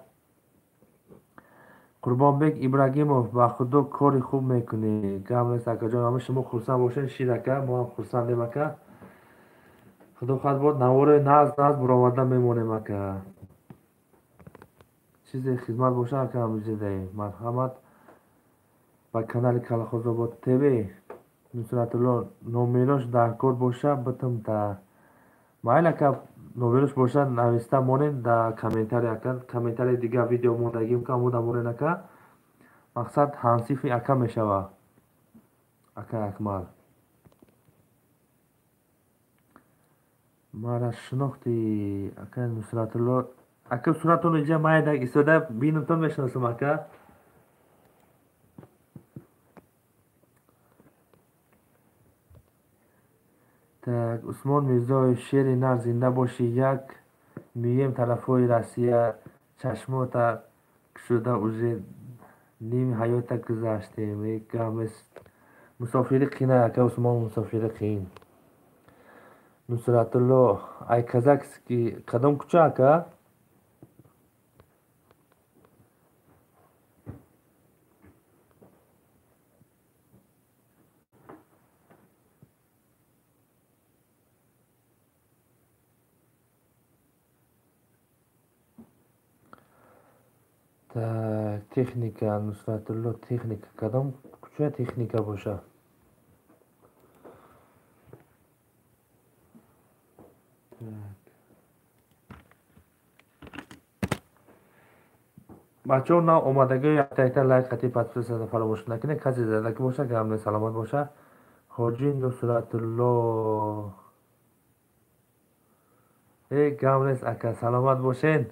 Қурбонбек Ибрагимов, ба худо кори хуб мекунӣ. Гап нест акаҷон, ҳама шумо хурсанд бошед, шир ака, мо ҳам хурсандем ака. Худо хоҳад бод навори наз наз буроварда мемонем ака. Чизе хизмат боша ака ҳамиҷадаем. Марҳамат ба канали Колхозобод ТВ. Нусратулло, номерош дар кор боша битимта. Майли ака, номерош боша нависта монем дар комментарий ака. Комментарий дигар видео мондагим ка омода монен ака. Мақсад ҳамсифи ака мешава. Ака Акмал. Мара шинохти ака Нусратулло. Ака суратонро инҷа майда истода бинамтон мешиносам ака. Так, Усмон Мирзоев, шери нар зинда бошӣ, як мием тарафҳои Россия, чашмота кушода уже ними ҳаёта гузаштем. Гап нест. Мусофири қина ака Усмон, мусофири қин. Нусратулло, ай казакский, кадом кӯча ака? Так, техника, Нусратулло, техника, кадом кӯча техника боша? Бачаҳо нав омадагиҳо якта якта лайк қатӣ подписаться фаромӯш накунед. Касе задагӣ боша, гап нест, саломат боша. Ҳоҷи Нусратулло, гап нест ака, саломат бошен.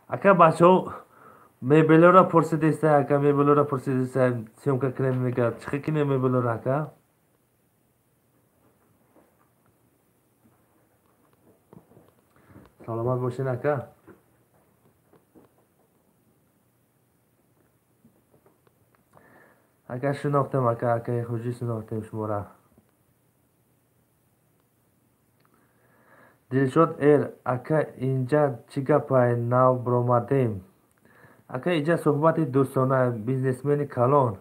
Ака бачаҳо мебелоро пурсидеста, ака мебелоро пурсидеста, съёмка кунем мегӯяд. Чӣ хел кунем мебелоро ака? Саломат бошен ака. Ака шинохтем ака, акаи Ҳоҷӣ шинохтем шуморо. Дилшод эр, ака инҷа чӣ гапай нав биромадем? Ака инҷа суҳбати дӯстона, бизнесмени калон.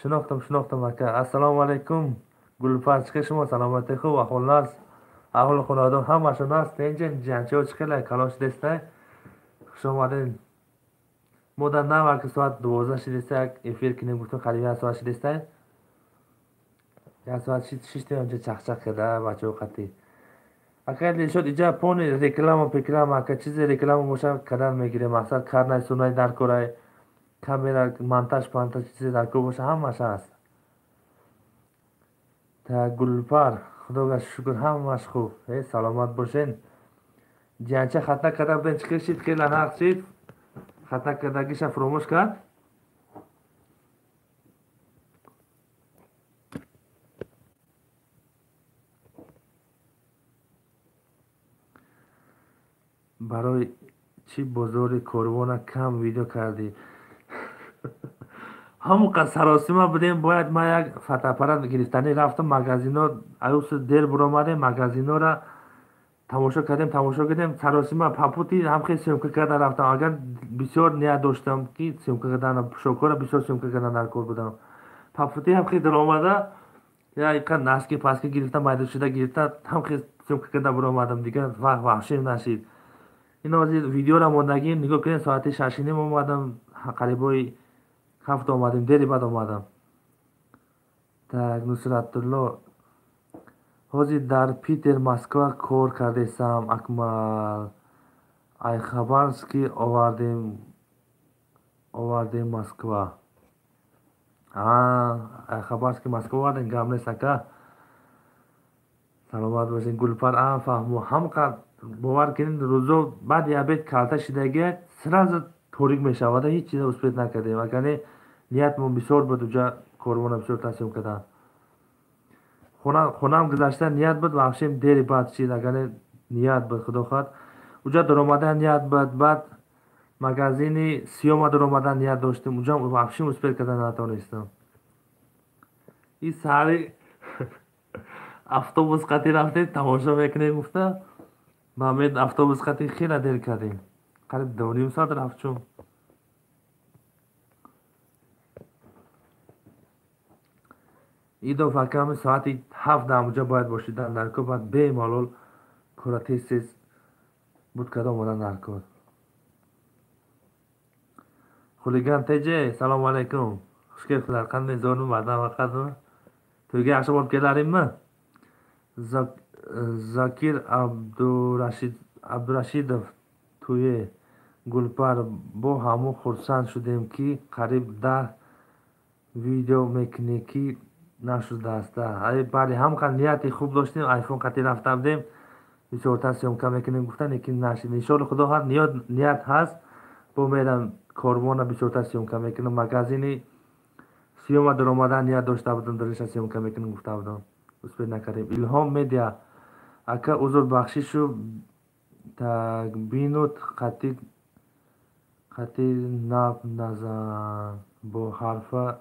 Шинохтам, шинохтам ака. Ассалому алайкум Гулфар, чӣ хел шумо? Саломатӣ хуб, аҳвол наст? Аҳволи хонаводон ҳамашон аст? Инҷа ҷанчиҳо чӣ хелай калон шудестай? Хуш омадед. Мо дар нав ака соат 12 шудеста як эфир кунем гуфтем, қариб як соат шудестай. Як соат шиштем инҷа чақчақ карда бачаҳо қатӣ. Ака Дилшод инҷа пони реклама пеклама ака, чизе реклама боша кардан мегирем. Мақсад карнай сунай дар корай, камера, монтаж пантаж чизе дар кор боша ҳамааш ҳаст. Так, Гулпар, Худога шукр, ҳамаш хуб. Саломат бошен. Ҷиянча хатна карда будем, чӣ хел шид? Хеле нағз шид. Хатна кардагиша фуромӯш кард. Барои чӣ бозори корвона кам видео кардӣ? Ҳамон қад саросима будем, бояд ман як фотоаппарат гирифтанӣ рафтам магазино, аюс дер буромадем, магазинора тамошо кардем, саросима папути ҳам хел съёмка карда рафтам. Агар бисёр ният доштам ки съёмка кардан, пӯшокҳоро бисёр съёмка кардан дар кор будам. Папути ҳам хел даромада, як қад наски паски гирифта, майда шуда гирифта, ҳам хел съёмка карда буромадам. Дигар вақт ваҳшем нашид. Ин ҳозир видеора мондагим, нигоҳ кунед, соати 6:30 омадам, қарибои 7 омадем, дери баъд омадам. Так, Нусратулло, ҳозир дар Питер, Москва кор кардесам, Акмал. Айхабарский овардем Москва. Айхабарский Москва овардем, гап нест ака. Саломат бошед, Гулпар. Фаҳмо, ҳам қад бовар кунед, рӯзо баъди обед калта шидагия сразу торик мешавад, ҳеҷ чиза успет накардем. Агар не, ниятмон бисёр буд, уҷа корвона бисёр тасвим кардан. Хонаам гузашта ният буд, вахшем дери баъд шид, агар не ният буд, худо хоҳад. Уҷа даромадан ният буд, баъд магазини сиёма даромадан ният доштем, уҷам вахшем успет кардан натонистам. И саҳари автобус қатӣ рафтем, тамошо мекунем гуфта, Мамед автобус қатӣ хеле дер кардем. Қариб 2.5 соат рафт чун. Идо факами соати 7 дар уҷа бояд бошидан дар кор, баъд бемалол кора тез-тез буд карда омадан дар кор. Хулиган теже, салому алайкум. Хуш келибсizlar. Qanday zo'rmi, bardam vaqatmi? To'yga yaxshi borib kelaringmi? Zakir Abdurashidov to'yi. Гулпар, бо ҳамон хурсанд шудем ки қариб 10 видео мекунӣ ки нашудааст. Бале, ҳам қад нияти хуб доштем, айфон қатӣ рафта будем, бисёртар съёмка мекунем гуфта, лекин нашид. Иншоалло худо хоҳад, ният ҳаст, бо мерам корвона бисёртар съёмка мекунам. Магазини сиёма даромадан ният дошта будам, дариша съёмка мекунам гуфта будам. Успет накардем. Илҳом медиа, ака узр бахшишу так бинут қатӣ наб назан бо ҳарфа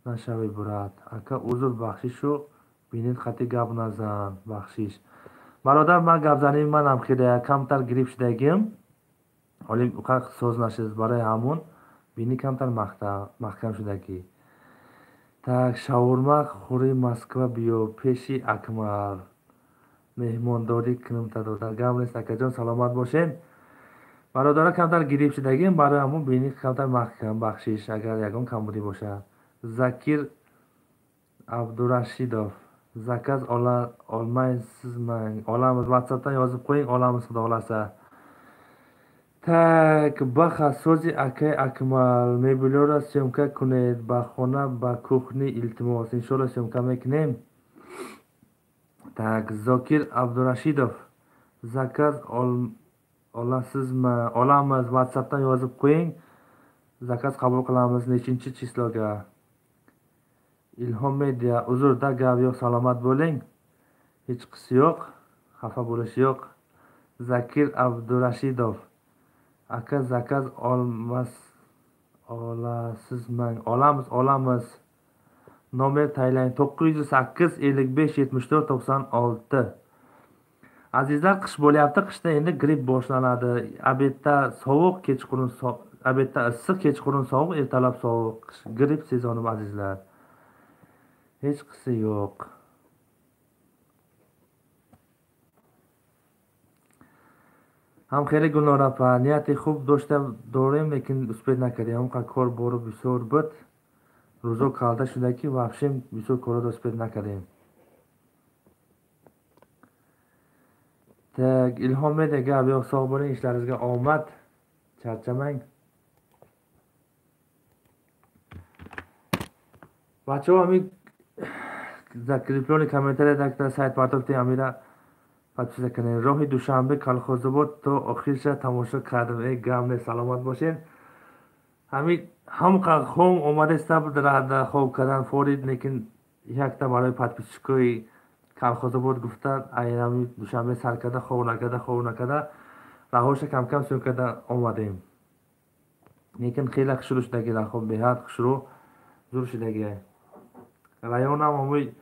нашавӣ брат. Ака узр бахшишу бинит қатӣ гап назан, бахшиш. Бародар, ман гапзании манам хеле камтар гириф шудагим. Ҳоли уқақ соз нашуд, барои ҳамон бини камтар маҳкам шудагӣ. Так, шаурма хӯри Москва биё пеши Акмал. Меҳмондорӣ кунам та додар. Гап нест акаҷон, саломат бошед. Бародаро камтар гириф шудагим, барои ҳамон бини камтар маҳкам, бахшиш агар ягон камбудӣ бошад. Закир Абдурашидов, заказ olmaysizmi? Olamiz, WhatsAppdan yozib qo'ying, olamiz xudo xolasa. Так, баха сози акай Акмал, мебелёра съёмка кунед, ба хона, ба кухни илтимос. Иншоалло съёмка мекунем. Так, Зокир Абдурашидов, заказ olasizmi? Olamiz, WhatsAppdan yozib qo'ying. Zakaz qabul qilamiz nechinchi chisloga? Ilhom media, uzrda gap yo'q, salomat bo'ling. Hech qisi yo'q, xafa bo'lish yo'q. Zakir Abdurashidov, aka zakaz olasizmi? Olamiz, olamiz. Nomer tayinlang 908 55 74 96. Azizlar, qish bo'lyapti, qishda endi gripp boshlanadi. Obedda sovuq, kechqurun obedda issiq, kechqurun sovuq, ertalab sovuq. Qish gripp sezoni azizlar. Hech qisi yo'q. Ҳам хеле Гулнора апа, нияти хуб дошта дорем, лекин успет накардем. Ҳам кор бору бисёр буд. Рӯзо калта шуда ки вообще бисёр корро успет накардем. Так, Илҳом медиа, гап yo'q, sog' bo'ling, ishlaringizga omad, charchamang. Бачаҳо, ҳамин Закреплённый комментарий дар сайт партофти амира подписаться кунед. Роҳи Душанбе Колхозобод то охирша тамошо кардам. Э гап не, саломат бошед. Ҳамин ҳамқадр хом омадаиста буд хоб кардан форид, лекин якта барои подписчикои Колхозобод гуфта ами Душанбе сар карда хоб накарда раҳоша камкам сӯ карда омадем. Лекин хеле хушрӯ шудаги раҳо, беҳад хушрӯ зур шудаги. Районам омӯй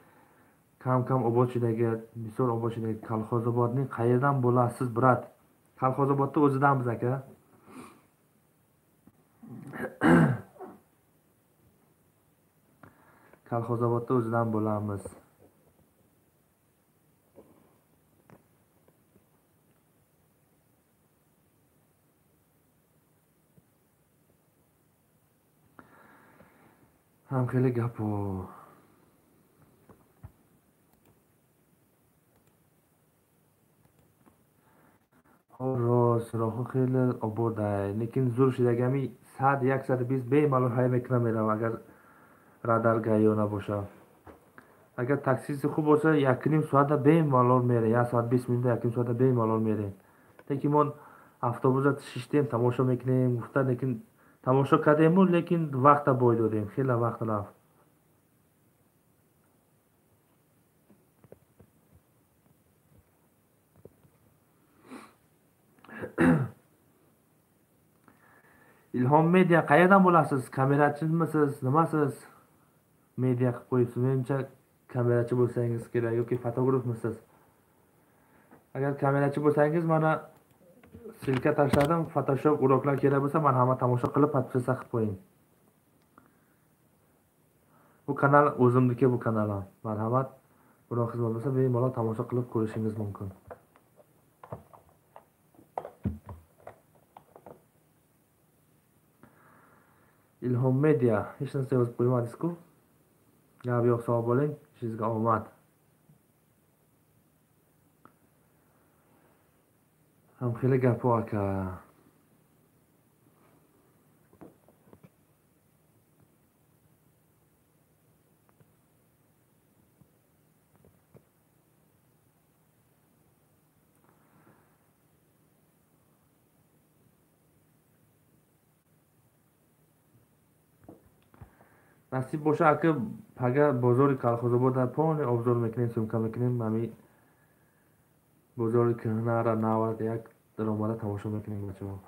кам-кам обод шудаги, бисёр обод шудаги. Колхозободни qayerdan bo'lasiz, брат? Колхозободda o'zidanmiz aka. Колхозободda o'zidan bo'lamiz. Ham хеле гапо. Рост, роҳҳо хеле ободай, лекин зур шудаги ами 100-120 бемалол ҳай мекунам меравам, агар радар гаё набоша. Агар таксиси хуб боша, 1,5 соата бемалол мерем, 1 соат 20 минута, 1,5 соата бемалол мерем. Лекин мо автобуса шиштем, тамошо мекунем, гуфта, лекин тамошо кардему, лекин вақта бой додем, хеле вақт рафт. Ilhom media qayerdan bo'lasiz? Kamerachimisiz, nimasiz? Media qilib qo'yibsiz. Menimcha kamerachi bo'lsangiz kerak yoki fotografmisiz? Agar kamerachi bo'lsangiz, mana silka tashladim, Photoshop uroklar kerak bo'lsa, marhamat tomosha qilib podpisa qilib qo'ying. Bu kanal o'zimniki, bu kanal ham. Marhamat, biroq xizmat bo'lsa, bemalol tomosha qilib ko'rishingiz mumkin. Ilhom media hech narsa yozib qo'ymadingiz-ku. Gap yo'q, sog' bo'ling, ishingizga omad. Ham xeli gap aka. Насиб боша ака, пага бозори Колхозобод полный обзор мекунем, сумка мекунем, ҳами бозори кӯҳнара навад як даромада тамошо мекунем бачаҳо.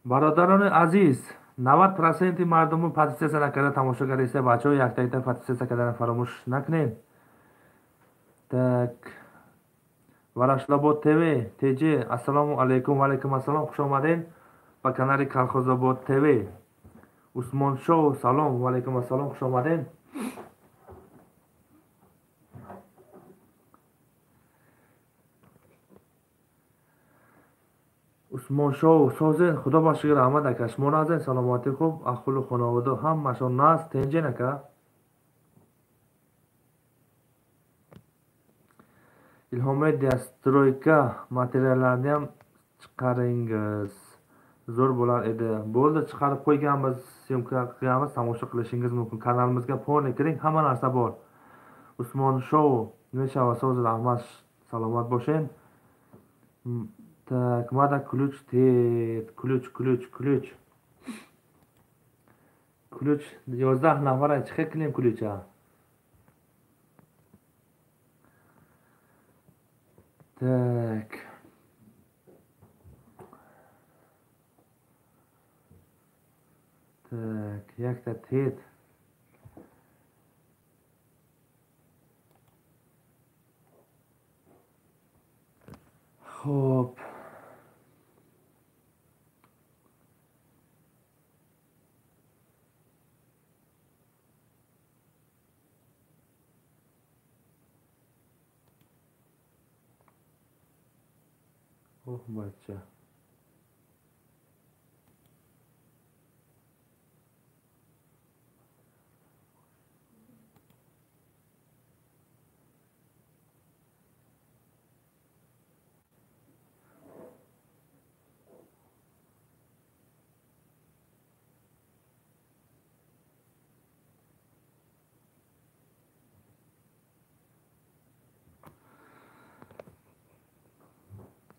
Бародарони азиз, 90% мардуму подписаться накарда тамошо кардаиста, бачаҳо якта-якта подписаться кардана фаромӯш накунед. Так, Варашилобод ТВ, ТЖ, ассалому алайкум, ва алайкум ассалом, хуш омадед ба канали Колхозобод ТВ. Усмон Шоу, салом, ва алайкум ассалом, хуш омадед. Усмон Шоу, созен, худо ба шукр, раҳмат ака, шумо назен, саломатӣ хуб, ахволу хонавода ҳамашон наст, тенҷен ака. Илҳом медиа стройка materiallarni ham chiqaringiz. Zo'r bo'lar edi. Bo'ldi, chiqarib qo'yganmiz, syomka qilganmiz, tomosha qilishingiz mumkin. Kanalimizga polni kiring, hamma narsa bor. Usmon Show, nima so'z, rahmat, salomat bo'ling. Так, mada ключ тет, ключ. Ключ 11 нафар чӣ кунем ключа? Так. Так, якта тет. Хоб. Оҳ, бача.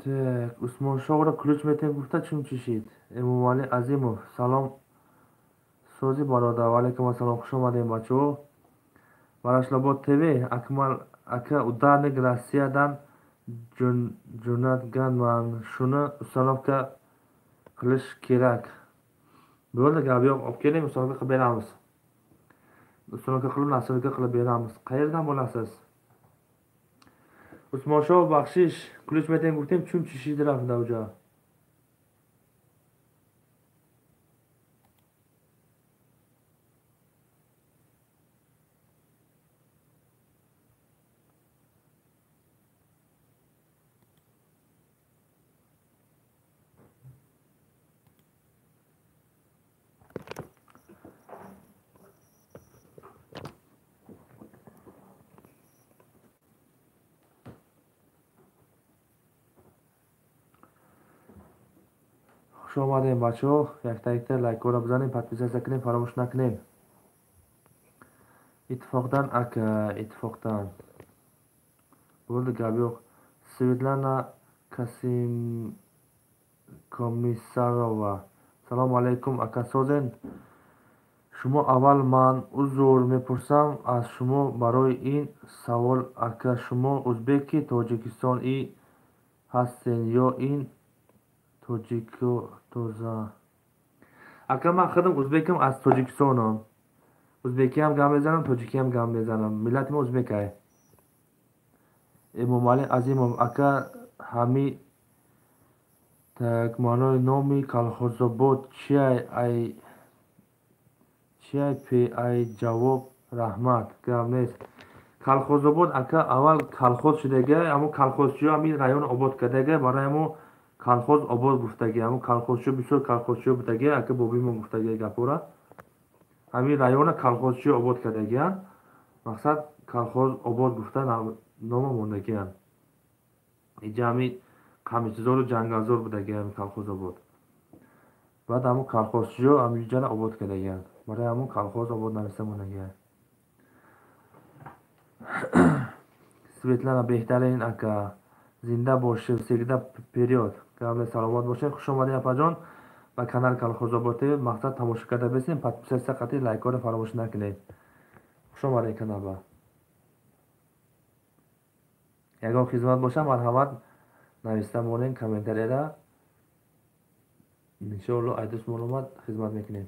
Так, Усмоншоҳро ключ метем гуфта чун чишид? Эмомалӣ Азимов, салом сози бародар, ва алайкум ассалом, хуш омадем бачаҳо. Варашлобод ТВ, Акмал ака ударник Россиядан jo'natganman, shuni установка qilish kerak. Bo'ldi, gap yo'q, olib keling, установка qilib beramiz. Установка qilib, настройка qilib beramiz. Qayerdan bo'lasiz? Усмоншоҳ бахшиш, ключ метем гуфтем, чун чишид рафт давҷа. Хуш омадем бачаҳо, якта якта лайкҳоро бизанем, подписаться кунем, фаромӯш накунем. Иттифоқдан ака, иттифоқдан. Bo'ldi, gap yo'q. Svetlana Komissarova, salom alaykum aka Sozen. Шумо аввал ман узр мепурсам аз шумо барои ин савол ака, шумо узбеки тоҷикистони ҳастен ё ин тоҷико тоза? Ака ман худам узбекам, аз Тоҷикистонам. Узбекиам гап мезанам, тоҷикиам гап мезанам. Миллати мо узбекай. Эмомалӣ Азимов, ака ҳами так маънои номи Колхозобод чиай ай чиай пе ай ҷавоб раҳмат. Гап нест. Колхозобод ака аввал колхоз шудага, ҳамо колхозчиҳо ҳамин район обод кардага, барои ҳамо колхоз обод гуфтаги, ҳамо колхозчиҳо бисёр колхозчиҳо будаги, ака бобимо гуфтаги гапора. Ҳамин района колхозчиҳо обод кардагиянд, мақсад колхоз обод гуфта нома мондагиянд. Иҷа ҳамин қамишзору ҷангалзор будаги ҳамин колхоз обод. Баъд ҳамо колхозчиҳо ҳаминҷара обод кардагиянд, барои ҳамон колхоз обод нависта мондагиянд. Светлана, беҳтарин ака, зинда бошед, всегда вперёд. Гавле саломат бошед. Хуш омадед апаҷон ба канал Колхозобод ТВ. Мақсад тамошо карда бесем, подписаться қатъи лайкҳоро фаромӯш накунед. Хуш омадед каналба. Ягон хизмат боша, марҳамат нависта монед комментарияда. Иншоалло айдус мон омад, хизмат мекунем.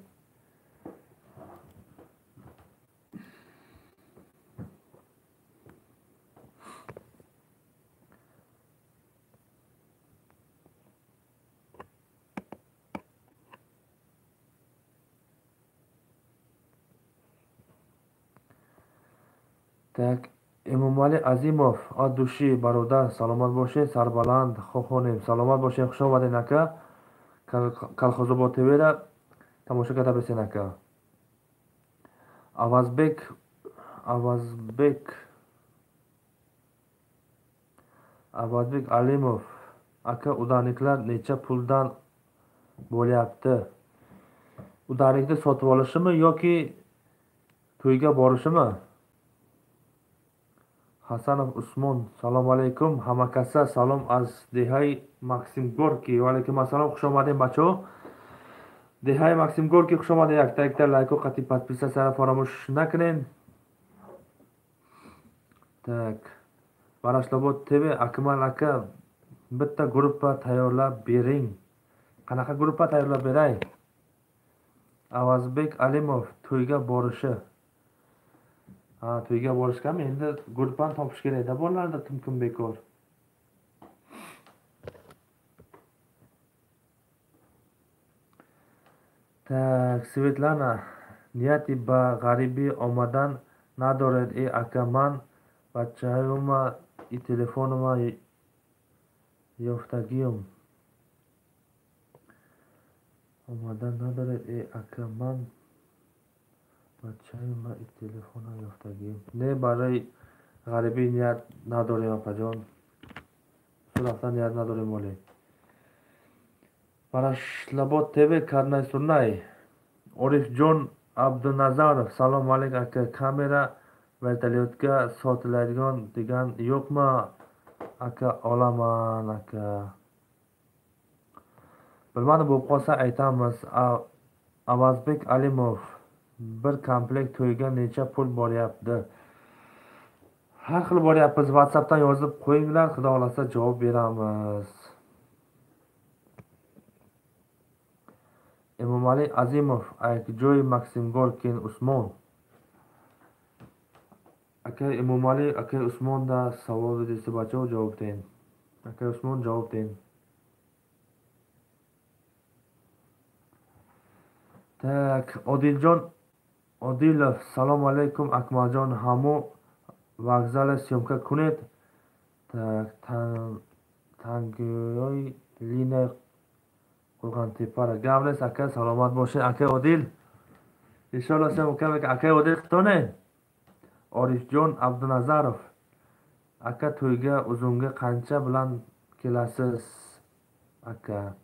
Так, Эмомалӣ Азимов, от души бародар, саломат бошед, сарбаланд хонем, саломат бошед, хуш омадед ака. Колхозобод ТВ-ра тамошо карда бесен ака. Авазбек, Авазбек, Авазбек Алимов, ака ударникlar necha puldan bo'lyapti? Udarnikni sotib olishimi yoki to'yga borishimi? Hasanov Usmon, salom alaykum, hamma salom аз деҳаи Максим Горки. Ва алайкум ассалом, хуш омадем бачаҳо. Деҳаи Максим Горки хуш омадед. Якта якта лайко қатъи подписаться фаромӯш накунед. Так, Варашлобод ТВ, Акмал ака bitta gruppa tayyorlab bering. Qanaqa gruppa tayyorlab beray? Avazbek Alimov, to'yga borishi. Ha, to'yga borishgami? Endi guruhni topish kerak-da bolalarda, kim kim bekor. Так, Svetlana, niyati ba g'aribiy omadan надоред э ака, ман бачаҳома и телефонума ёфтагиюм. Омадан надоред э ака, ман бачаҳома и телефона ёфтагиюм. Не, барои ғарибӣ ният надорем апаҷон. Сурафта ният надорем оле. Варашлобод ТВ, карнай сурнай. Орифҷон Абдуназаров, салом алейк ака, камера vertolyotga sotiladigan degan yo'qmi aka, olaman aka. Bilmadim, bo'lib qolsa aytamiz. Avazbek Alimov, bir komplekt to'yga necha pul boryapti? Har xil boryapmiz. WhatsAppdan yozib qo'yinglar, xudo xolasa javob beramiz. Emomali Azimov, Ayakjoy Maksim Gorkin Usmon. Aka Emomali, aka Usmonda savol desa bacho javob deng. Aka Usmon javob deng. Так, Odiljon Odilov, salom alaykum Akmaljon, hamu vokzala syomka kuned. Так, Tangiyoy lina Qo'rg'ontepara. Gavles aka, salomat bo'ling aka Odil. Inshaalloh syomka aka Odil xitone. Orifjon Abdunazarov, aka to'yga uzunga qancha bilan kelasiz aka?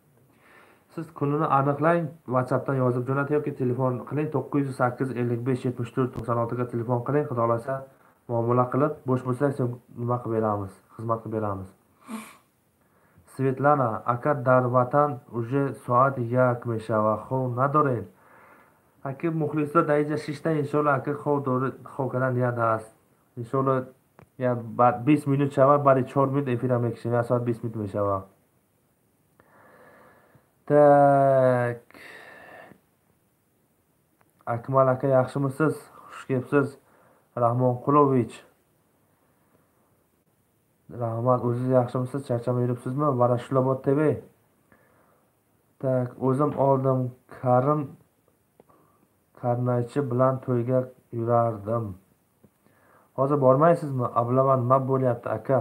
Siz kunini aniqlang, WhatsAppdan yozib jo'nating yoki telefon qiling 908 55 74 96 ga telefon qiling. Xudo xolasa muomala qilib, bo'sh bo'lsak nima qilib beramiz, xizmat qilib beramiz. Svetlana, aka dar vatan уже soat 1 meshava, xov nadorem. Aka muxlislar dayja shishdan inshaalloh aka xov dori xov kadan niyat ast. Inshaalloh ya 20 minut shava, bari 4 minut efir ham mekishim, ya soat 20 minut meshava. Так. Akmal aka yaxshimisiz? Xush kelibsiz. Rahmonqulovich. Rahmat, o'zingiz yaxshimisiz? Charchamay yuribsizmi? Varashilobod TV. Так, o'zim oldim. Karim karnaychi bilan to'yga yurardim. Hozir bormaysizmi? Ablava nima bo'lyapti aka?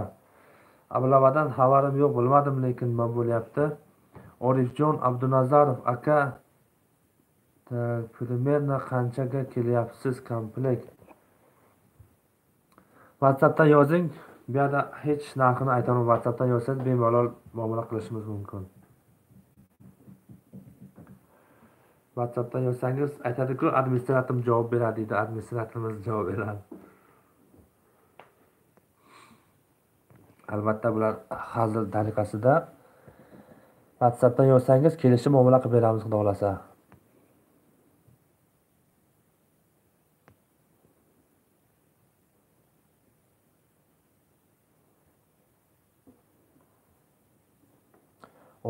Ablavadan xabarim yo'q, bilmadim lekin nima bo'lyapti. Orifjon Abdunazarov aka, примерно qanchaga kelyapsiz komplekt? WhatsAppdan yozing. Bu yerda hech narxini aytaman. WhatsAppdan yozsangiz bemalol muomala qilishimiz mumkin. WhatsAppdan yozsangiz aytadi-ku, administratorim javob beradi deydi. Administratorimiz javob beradi. Albatta bular hazil tariqasida. WhatsAppdan yozsangiz kelishib muomala qilib beramiz xudo xolasa.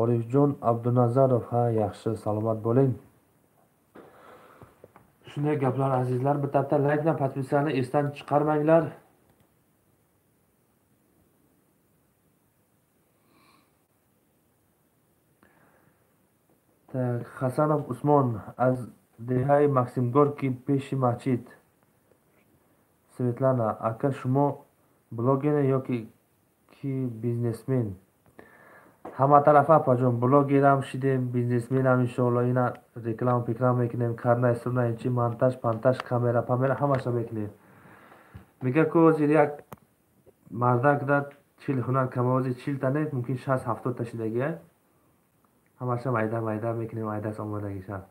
Orifjon Abdunazarov, ha yaxshi, salomat bo'ling. Shunday gaplar azizlar, bitta like bilan podpisani esdan chiqarmanglar. Так, Hasanov Usmon az dehay Maksim Gorkiy peshi masjid. Svetlana, aka shumo bloger yoki ki biznesmen? Hamma tarafa opajon, bloger ham shidem, biznesmen ham inshaalloh. Ina reklama piklama mekinem, karnay surnay chi montaj, pantaj, kamera, pamera hammasini mekinem. Miga-ku hozir як mardakda 40 hunar kamaozi 40 ta ne, mumkin 60-70 ta shidagi. Hammasini mayda-mayda mekinem, aydasi omadagi shart.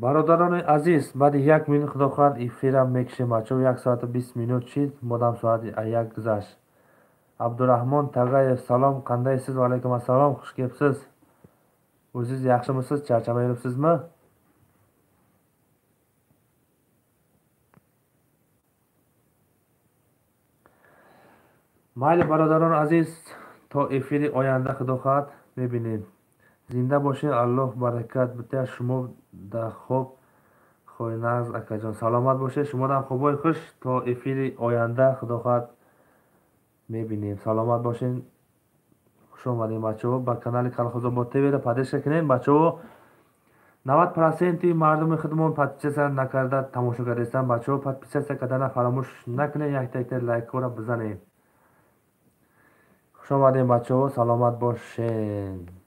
Бародарони азиз, баъди 1 минут худо хоҳад эфирам мекушем. Бачаҳо 1 соату 20 минут шид, модам соати 1 гузашт. Абдурахмон Тағаев, салом, qandaysiz? Va alaykum assalom, xush kelibsiz. O'zingiz yaxshimisiz? Charchamay yuribsizmi? Mayli бародарони азиз, то эфири оянда худо хоҳад мебинем. Зинда бошед, Аллоҳ баракат битад. Шумо да хоб хоиназ акаҷон, саломат бошед. Шумо дам хобои хуш. То эфири оянда худо хоҳад мебинем. Саломат бошед. Хуш омадем бачаҳо ба канали Колхозобод ТВ-ро поддержка кунем бачаҳо. 90% мардуми худмон подписаться накарда тамошо кардастан. Бачаҳо подписаться кардана фаромӯш накунед, якта-якта лайкҳоро бизанед. Хуш омадем бачаҳо, саломат бошед.